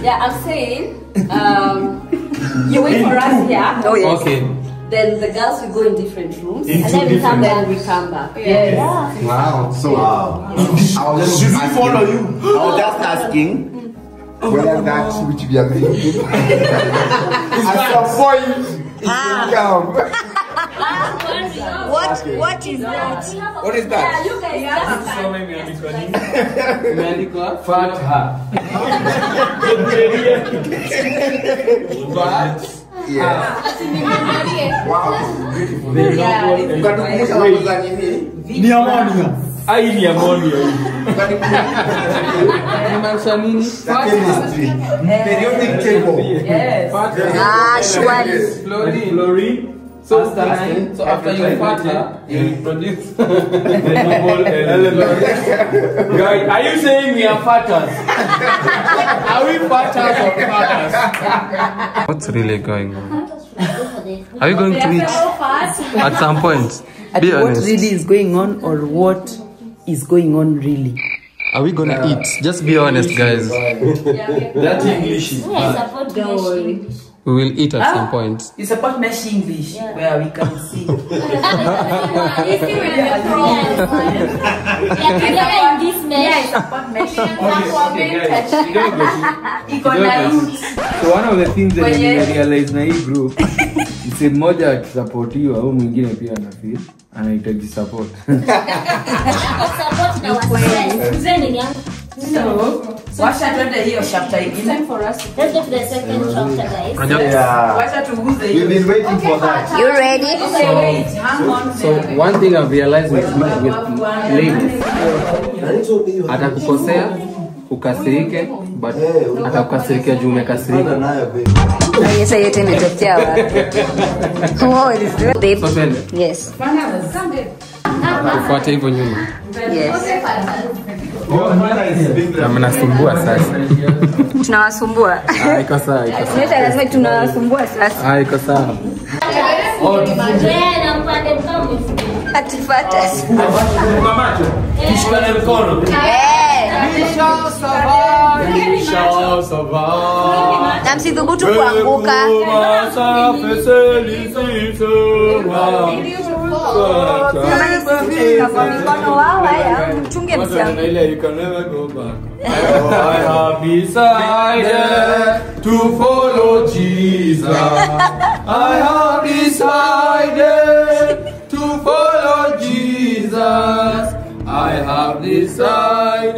Yeah, I'm saying, you wait for us here. Oh, yes. Okay. Then the girls will go in different rooms. In And two then we come different back. We come back. Yes. Yeah. Wow. So Should we follow you? I was just asking whether that which we are thinking at some point it will come. What is that? What is that? Yeah, you guys Imeandikwa Fatha. Yeah. Wow, this is beautiful. Ukatukumbusha mambo za nini? Ni ammonia. Ai ni ammonia. inamaanisha nini? Chemistry. Periodic table. Yes. Surely. Fluorine. So after you fatter, you produce the noble element. Guys, are you saying we are fatters? Are we fatters or fatters? What's really going on? Are we going to eat at some point? Be honest. What really is going on or what is going on really? Are we gonna eat? Just be honest, guys. That English is bad. We will eat at some point. You support mesh English, where we can see. So one of the things that we realize na hii group is mmoja akisupportiwa au mwingine pia ana feel anahitaji support. So, watch out when the chapter is time for us. Let's go to the second chapter, guys. Watch out to who's the We've been waiting for that. You ready? Okay, wait. Hang on. So one thing I've realized with ladies, atakukosea ukasirike, but atakukasirikia juu umekasirika. Sasa yote imetokea wapi? What is it? Babe. Yes. Kufuata hivyo nyuma. Yes. Na mnasumbua sasa. Tunawasumbua. Iko sawa, iko sawa. Neta lazima tunawasumbua sasa. Iko sawa. Atipata. Tushikane mkono. Na msidhubutu kuanguka. Mchunge msianguke. I have decided to follow Jesus. I have decided to follow Jesus. I have decided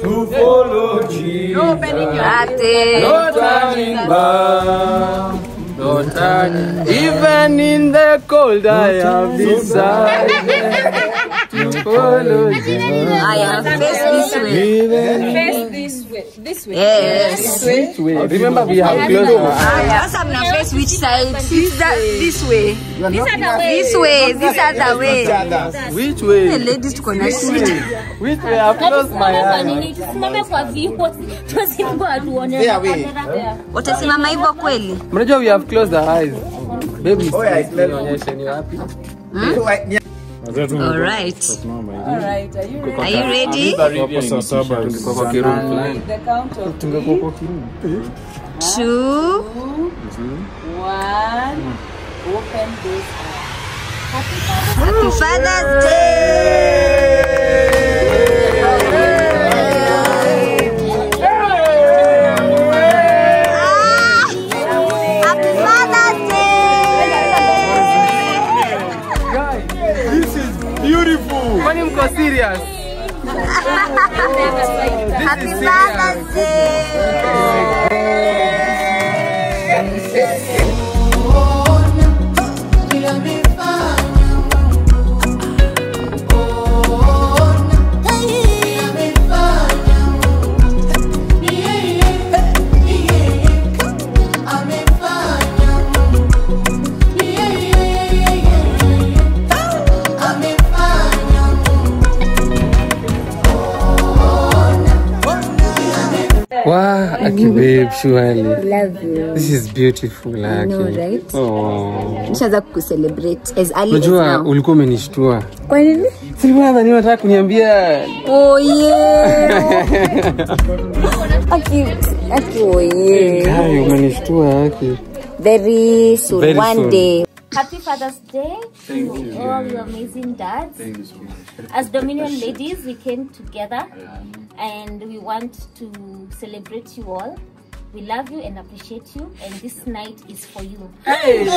to follow Jesus. No turning back. No turning. Even in the cold, I have decided to follow Jesus. I have faced this way. Face this way. This way. Yes. Which way? Remember we have closed our eyes. I'm gonna face which side? This way. This way. This other way. Which way? Hey, ladies to connect. Which way? I've closed my eyes. Utasimama hivyo kweli? Mnajua we have closed our eyes. Baby, nionyeshe ni wapi? All right. Are you ready? The count of 3, 2, 1. Open this eye. Happy Father's Day! Happy Father's Day! This is beautiful. Kwani mko serious? Happy Father's Day! Wow, Aki babe, surely. Love you. This is beautiful, Aki. I know, right? Oh. Nishaanza kucelebrate as early as Unajua now. ulikuwa umenishtua. Kwa nini? Silikuwa nadhani unataka kuniambia. Oh yeah. Aki, oh yeah. Kai, umenishtua Aki. Very soon, Very one soon. day. Happy Father's Day to all your amazing dads. As Dominion ladies, we came together and we want to celebrate you all. We love you and appreciate you, and this night is for you. Hey!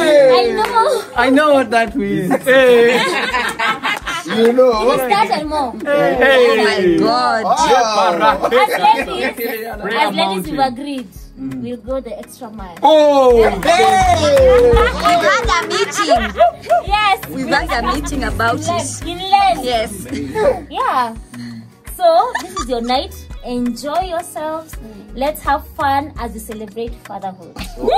I know what that means. Hey! You know. Let's start and more. Hey! Oh my God. As ladies, we've agreed. We'll go the extra mile. Oh! We've had a meeting. Yes. We've had a meeting about it. Yes. Yeah. So, this is your night. Enjoy yourselves. Let's have fun as we celebrate fatherhood. Let's do this.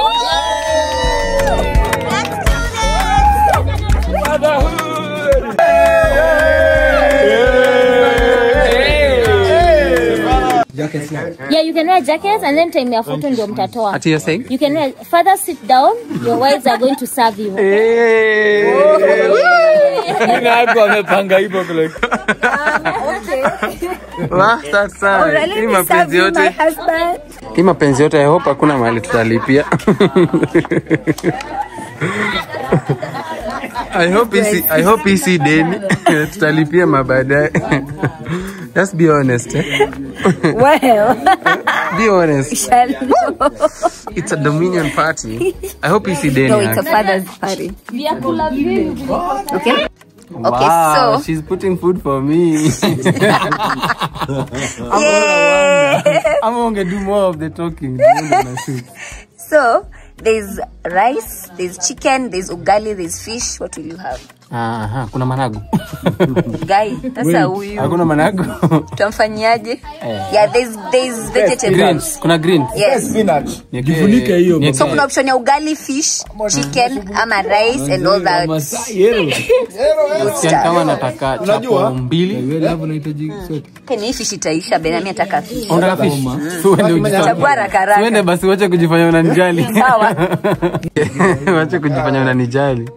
Fatherhood! Yeah, you can wear jackets and then time your photo ndio mtatoa. What you're saying? You can wear, father sit down, your wives are going to serve you. Hey! Nina hapo amepanga hivyo like. Okay. That's sad. Hii mapenzi yote. Hii mapenzi yote I hope hakuna mahali tutalipia. I hope isi deni tutalipia mabadaye. Just be honest. Well. Be honest. It's a Dominion party. I hope isi deni. No, it's a father's party. Okay. Wow, okay, so she's putting food for me. I'm gonna do more of the talking. So there's rice, there's chicken, there's ugali, there's fish. What will you have? Kuna managu. Guy, sasa huyu. Hakuna managu. Tutamfanyaje? Yeah, there's vegetables. Greens. Kuna greens. Yes. Spinach. Jifunike hiyo. So kuna option ya ugali, fish, chicken, ama rice and all that. Kama nataka chapo mbili. Ni fish itaisha, Benami ataka fish. Unataka fish? Tuende Chagua haraka. Tuende basi, wacha kujifanya unanijali. Sawa. Wacha kujifanya unanijali.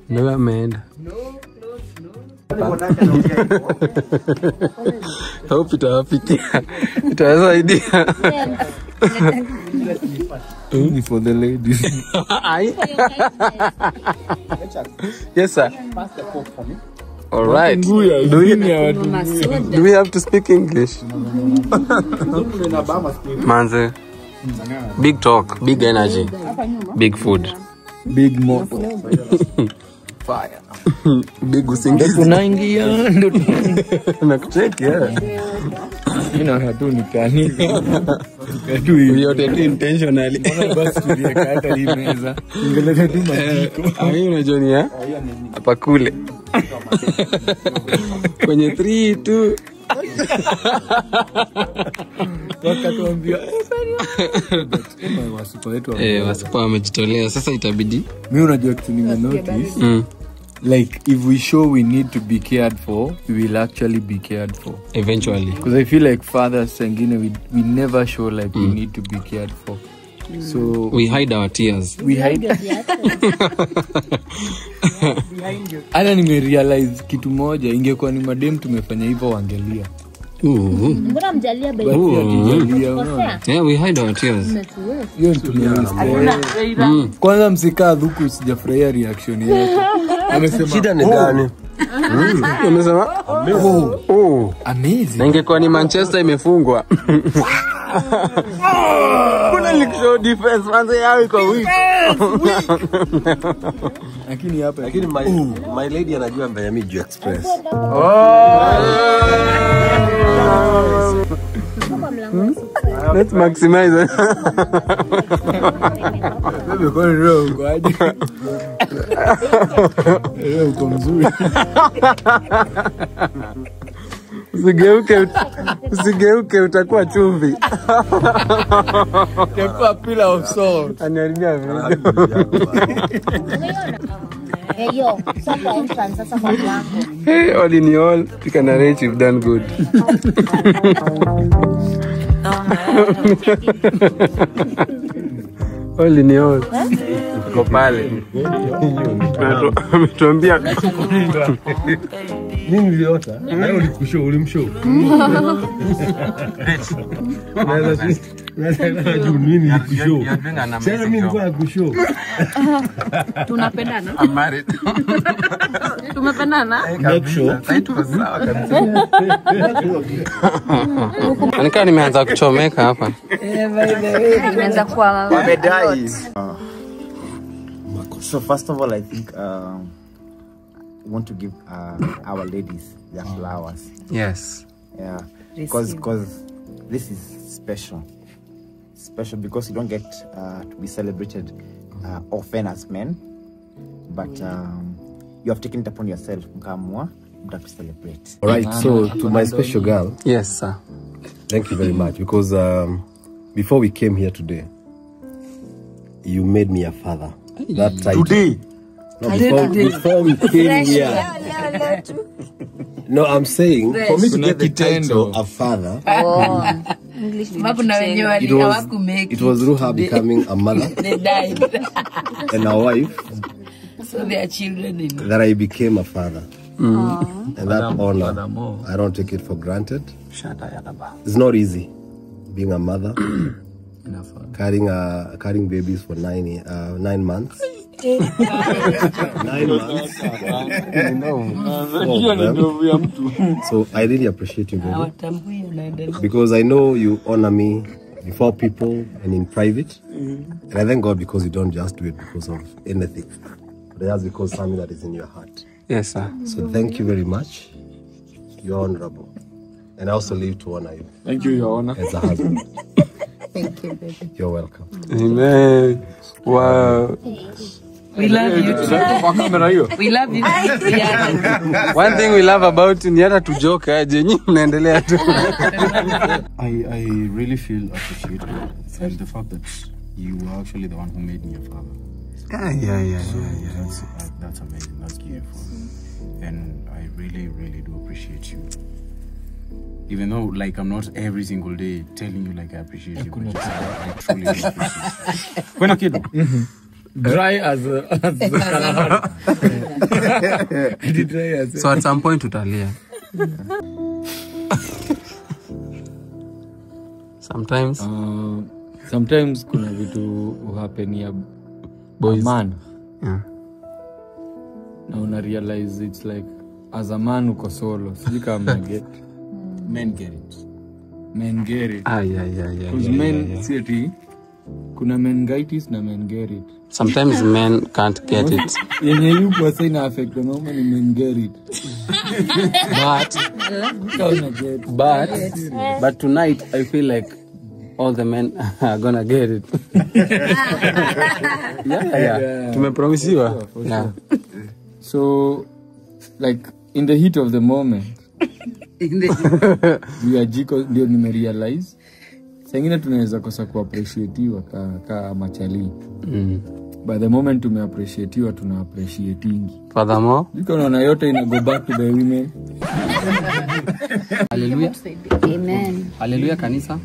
Ndio ameenda. Hope itawafikia. Itawasaidia. Only for the ladies. Yes, sir. All right. Do we have to speak English? Manze. Big talk, big energy, big food, big more fire, big usingizi. Unaingia ndo nakucheki hatu nikani tu yote tu intentionally. Basi tulieka hata hii meza ingeleta tu majiko unajua ni hapa kule kwenye 3 2 wakatuambia wasipa wamejitolea. Sasa itabidi mimi unajua kitu nimenotice like if we show we need to be cared for, we will actually be cared for eventually, because I feel like fathers sengine we never show like we need to be cared for. So we hide our tears. We hide. Ana nimerealize kitu moja, ingekuwa ni madem tumefanya hivyo wangelia. Mbona mjalia baby? Yeah, we hide our tears. Hiyo kwanza msikaa dhuku sijafurahia reaction yake. Amesema shida ni gani? Amesema amazing. Ingekuwa ni Manchester imefungwa. Kuna likshow defense manze yao iko weak. Lakini hapa my lady anajua Miami Ju Express. Let's maximize. Bebe kwa roho kwa aje. Roho kwa mzuri. Usigeuke utakuwa chumvi. Utakuwa pillar of salt. Aniharibia video. Yo, sasa entrance sasa kwa mlango. Hey, all in all, you can arrange, you've done good. All in all. Tuko pale. Ametuambia nini niliota? Leo ulikushow, ulimshow. Naweza juu nini nilikushow. Sasa mimi nilikuwa nakushow. Tunapendana. I'm married. Tumependana. Make sure. Sawa kabisa. Nika nimeanza kuchomeka hapa. Nimeanza kuwa wamedai. So first of all, I think we want to give our ladies their flowers. Yes. Yeah. Because this is special. Special because you don't get to be celebrated often as men, but you have taken it upon yourself to celebrate. All right, so to my special girl. Yes, sir. Thank you very much, because before we came here today, you made me a father. That title. Today? No, before we came here. No, I'm saying, for me to get the title of father, it was Ruha becoming a mother. They died. And a wife. So their children in that I became a father. And that honor, I don't take it for granted. It's not easy being a mother, carrying babies for 9 months. 9 months. So I really appreciate you, baby, because I know you honor me before people and in private. And I thank God because you don't just do it because of anything, but that's because something that is in your heart. Yes, sir. So thank you very much. You're honorable. And I also live to honor you. Thank you, Your Honor. As a husband. Thank you, baby. You're welcome. Amen. Wow. We love you. We love you. One thing we love about you, ni hata tu joke aje nyinyi mnaendelea tu. I really feel appreciated and the fact that you were actually the one who made me a father. Yeah. That's amazing. That's beautiful. And I really, really do appreciate you. Even though, like, I'm not every single day telling you, like, I appreciate you. But I truly do appreciate you. When a kid. Dry as So at some point utalia. Sometimes kuna vitu happen ya boys man. Yeah. Na una realize it's like as a man uko solo. Sijui kama get. Men get it. Yeah. Because men see it. Kuna meningitis na men get it. Sometimes men can't get it. Yenye yuko say na affect the normal men get it. But tonight I feel like all the men are gonna get it. Yeah. Tumepromisiwa. Yeah. So like in the heat of the moment we are jiko ndio nimerealize sengine tunaweza kosa kuappreciatiwa ka machali. By the moment tumeappreciatiwa tuna appreciating. Furthermore, because unaona yote ina go back to the women. Hallelujah. Amen. Hallelujah kanisa.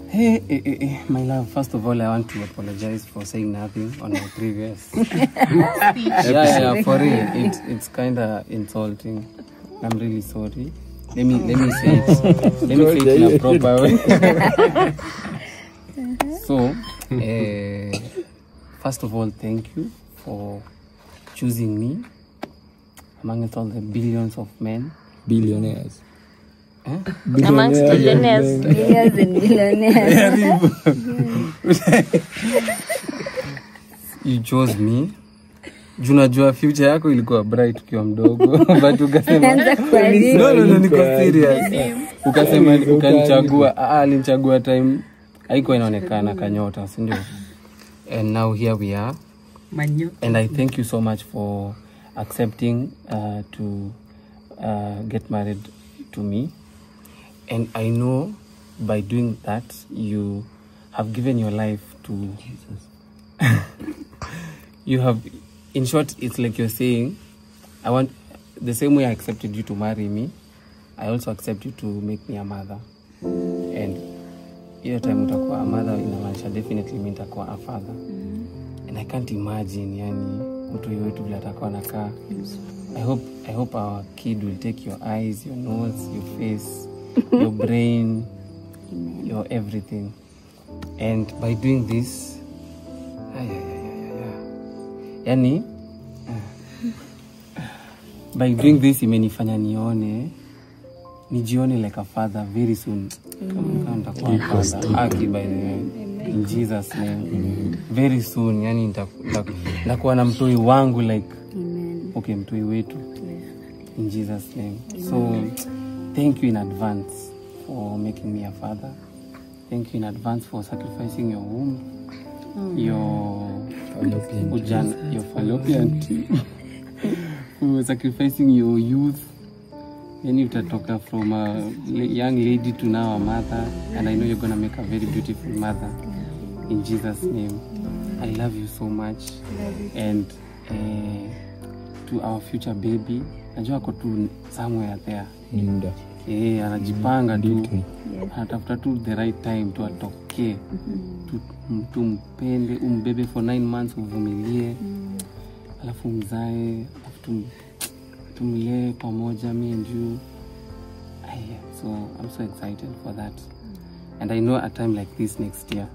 Hey, my love, first of all I want to apologize for saying nothing on my previous yeah, for real. It's kind of insulting. I'm really sorry. Let me say it. Let me say it in a proper way. So, first of all, thank you for choosing me amongst all the billions of men. Billionaires. Amongst billionaires. Billions and billionaires. You chose me. Junajua future yako ilikuwa bright ukiwa mdogo. But ukasema no, niko serious. Ukasema ukanichagua, alinichagua time haikuwa inaonekana kanyota, si ndio? And now here we are. And I thank you so much for accepting to get married to me. And I know by doing that you have given your life to Jesus. You have, in short, it's like you're saying, I want the same way I accepted you to marry me, I also accept you to make me a mother. And hiyo time utakuwa a mother inamaanisha definitely mimi nitakuwa a father. And I can't imagine yani mtu yeyote vile atakuwa nakaa. I hope our kid will take your eyes, your nose, your face, your brain, your everything. And by doing this, yani by doing this imenifanya nijione like a father very soon. Kama nitakuwa aki by the way. In Jesus name. Very soon yani nitakuwa na mtoi wangu like okay, mtoi wetu. In Jesus name. So thank you in advance for making me a father. Thank you in advance for sacrificing your womb, your fallopian tube, for sacrificing your youth. Then you utatoka from a young lady to now a mother, and I know you're gonna make a very beautiful mother. In Jesus' name, I love you so much. And to our future baby, najua ako tu somewhere there. Anajipanga tu, anatafuta tu the right time tu atoke, tumpende, umbebe for 9 months, uvumilie, alafu mzae, tumlee pamoja, me and you. So I'm so excited for that. And I know a time like this next year,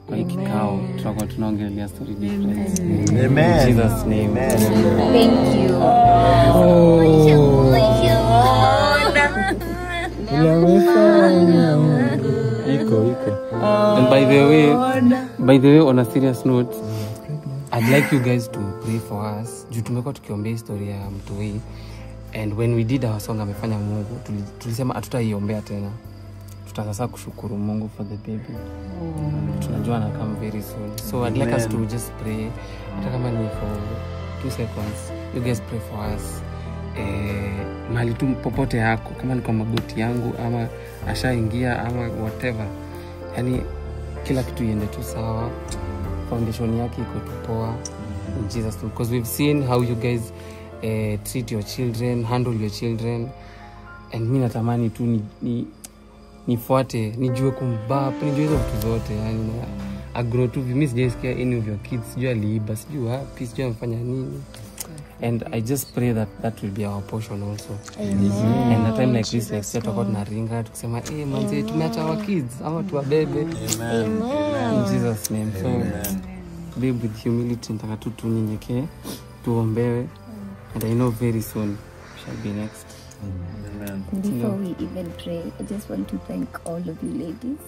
kwa hii kikao tutakuwa tunaongelea story different. Amen. In Jesus name. Thank you. And by the way, on a serious note, I'd like you guys to pray for us. Juu tumekuwa tukiombea historia ya Mtoi, and when we did our song amefanya Mungu, tulisema hatutaiombea tena. Tutasasa kushukuru Mungu for the baby. Tunajua ana come very soon. So I'd like us to just pray. Hata kama ni for 2 seconds. You guys pray for us. Mahali tu popote yako, kama ni kwa magoti yangu ama ashaingia ama whatever. Yani kila kitu iende tu sawa. Foundation yake iko tu poa. In Jesus name, because we've seen how you guys treat your children, handle your children, and mimi natamani tu nifuate, nijue kumbap, nijue hizo vitu zote, yani na agrow tu. Mimi sijaisikia any of your kids sijui aliiba, sijui wapi, sijui amfanya nini. And I just pray that will be our portion also. Amen. And a time like this next year tutakuwa tunaringa tukisema manze tumeacha our kids ama tuwabebe. Amen. In Jesus name. So be with humility, nataka tu tunyenyekee, tuombewe, and I know very soon shall be next. Amen. Before we even pray, I just want to thank all of you ladies.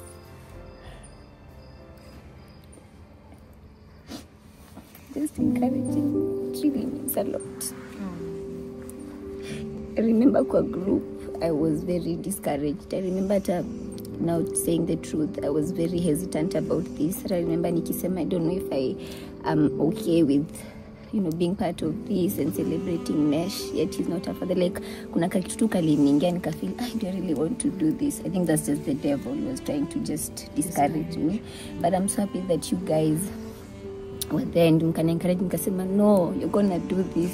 Just encouraging. It really means a lot. I remember kwa group, I was very discouraged. I remember now saying the truth, I was very hesitant about this. I remember nikisema, I don't know if I am okay with, being part of this and celebrating Mesh, yet he's not a father. Like, kuna kitu tu kaliningia nikafeel, do I really want to do this? I think that's just the devil was trying to just discourage me. But I'm so happy that you guys were there and encourage me. No, you're gonna do this.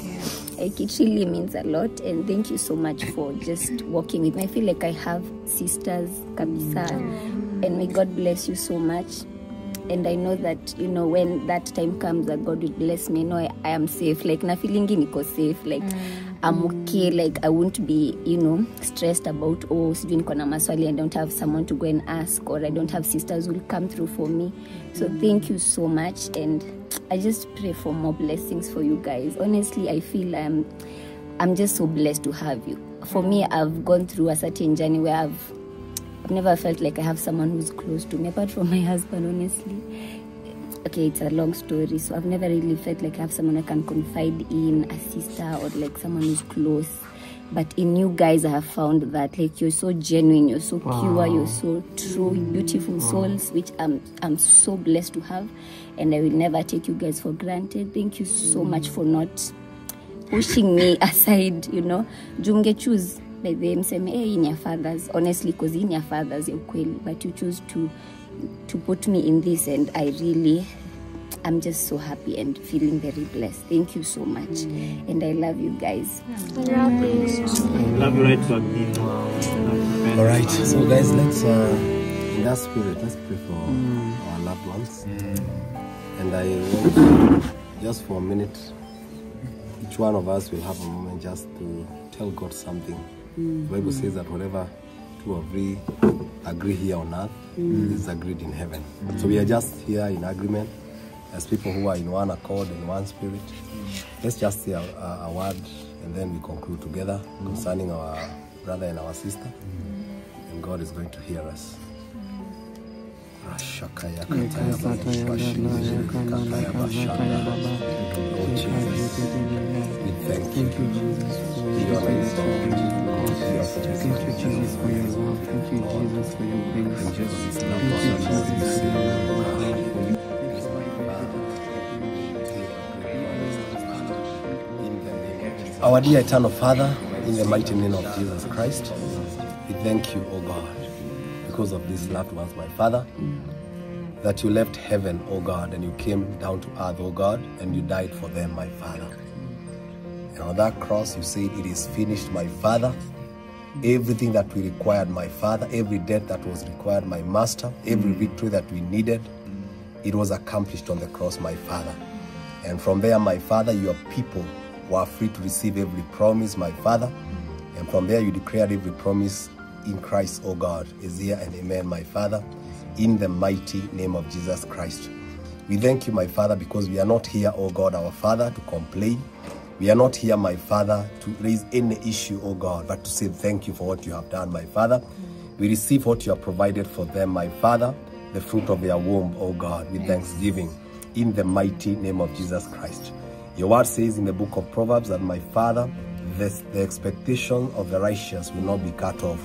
Like, it really means a lot, and thank you so much for just walking with me. I feel like I have sisters kabisa, and may God bless you so much. And I know that, when that time comes that God will bless me, I am safe. Like, na feeling niko safe. Like, I'm okay. Like, I won't be, stressed about, sijui niko na maswali, I don't have someone to go and ask, or I don't have sisters who will come through for me. So thank you so much, and I just pray for more blessings for you guys. Honestly, I feel I'm just so blessed to have you. For me, I've gone through a certain journey where I've never felt like I have someone who's close to me, apart from my husband, honestly. Okay, it's a long story, so I've never really felt like I have someone I can confide in, a sister, or like someone who's close. But in you guys, I have found that, like, you're so genuine, you're so pure, you're so true, beautiful souls, which I'm so blessed to have, and I will never take you guys for granted. Thank you so much for not pushing me aside, Junge choose. Like them say, in your fathers, honestly, because in your fathers, you're ukweli, but you choose to put me in this, and I'm just so happy and feeling very blessed. Thank you so much, and I love you guys. Love you right to admit. All right, so guys, let's in that spirit, let's pray for our loved ones, and I want just for a minute, each one of us will have a moment just to tell God something. The Bible says that whatever two or three agree here on earth is agreed in heaven. So we are just here in agreement as people who are in one accord, in one spirit. Let's just say a word, and then we conclude together concerning our brother and our sister. And God is going to hear us. We thank you, Jesus. Thank you, Jesus, for your love. Thank you, Jesus, for your grace. Thank you, Jesus, for your love. Our dear eternal Father, in the mighty name of Jesus Christ, we thank you, O God, because of these loved ones, my Father, that you left heaven, O God, and you came down to earth, O God, and you died for them, my Father. And on that cross, you said, it is finished, my Father. Everything that we required, my Father, every debt that was required, my Master, every victory that we needed, it was accomplished on the cross, my Father. And from there, my Father, your people were free to receive every promise, my Father. And from there you declared every promise in Christ, O God, is here and amen, my Father, in the mighty name of Jesus Christ. We thank you, my Father, because we are not here, O God, our Father, to complain. We are not here, my Father, to raise any issue, O God, but to say thank you for what you have done, my Father. We receive what you have provided for them, my Father, the fruit of their womb, O God, with thanksgiving, in the mighty name of Jesus Christ. Your word says in the book of Proverbs that, my Father, the expectation of the righteous will not be cut off,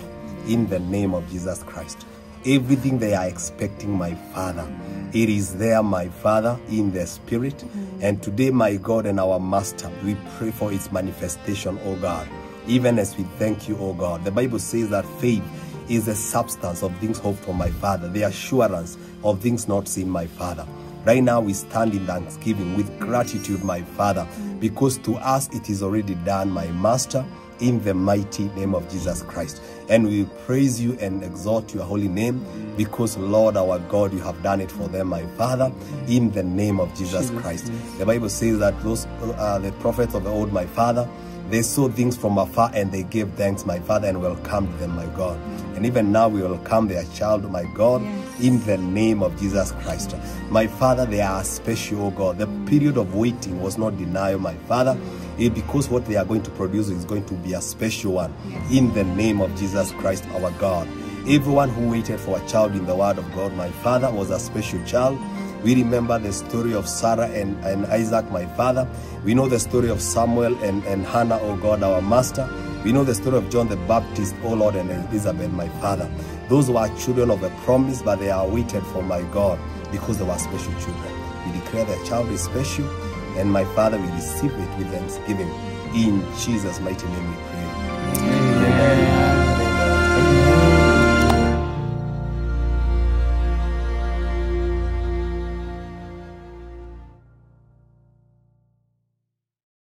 in the name of Jesus Christ. Everything they are expecting, my Father, it is there, my Father, in the Spirit. And today, my God and our Master, we pray for its manifestation, O God, even as we thank you, O God. The Bible says that faith is the substance of things hoped for, my Father, the assurance of things not seen, my Father. Right now we stand in thanksgiving with gratitude, my Father, because to us it is already done, my Master, in the mighty name of Jesus Christ. And we praise you and exalt your holy name, because, Lord, our God, you have done it for them, my Father, in the name of Jesus Christ. The Bible says that those the prophets of the old, my Father, they saw things from afar and they gave thanks, my Father, and welcomed them, my God. And even now we welcome their child, my God, in the name of Jesus Christ. My Father, they are special, oh God. The period of waiting was not denial, my Father, because what they are going to produce is going to be a special one, in the name of Jesus Christ, our God. Everyone who waited for a child in the word of God, my Father, was a special child. We remember the story of Sarah and Isaac, my Father. We know the story of Samuel and Hannah, oh God, our Master. We know the story of John the Baptist, oh Lord, and Elizabeth, my Father. Those were children of a promise, but they are waited for, my God, because they were special children. We declare their child is special, and my Father, we receive it with thanksgiving. In Jesus' mighty name we pray. Amen.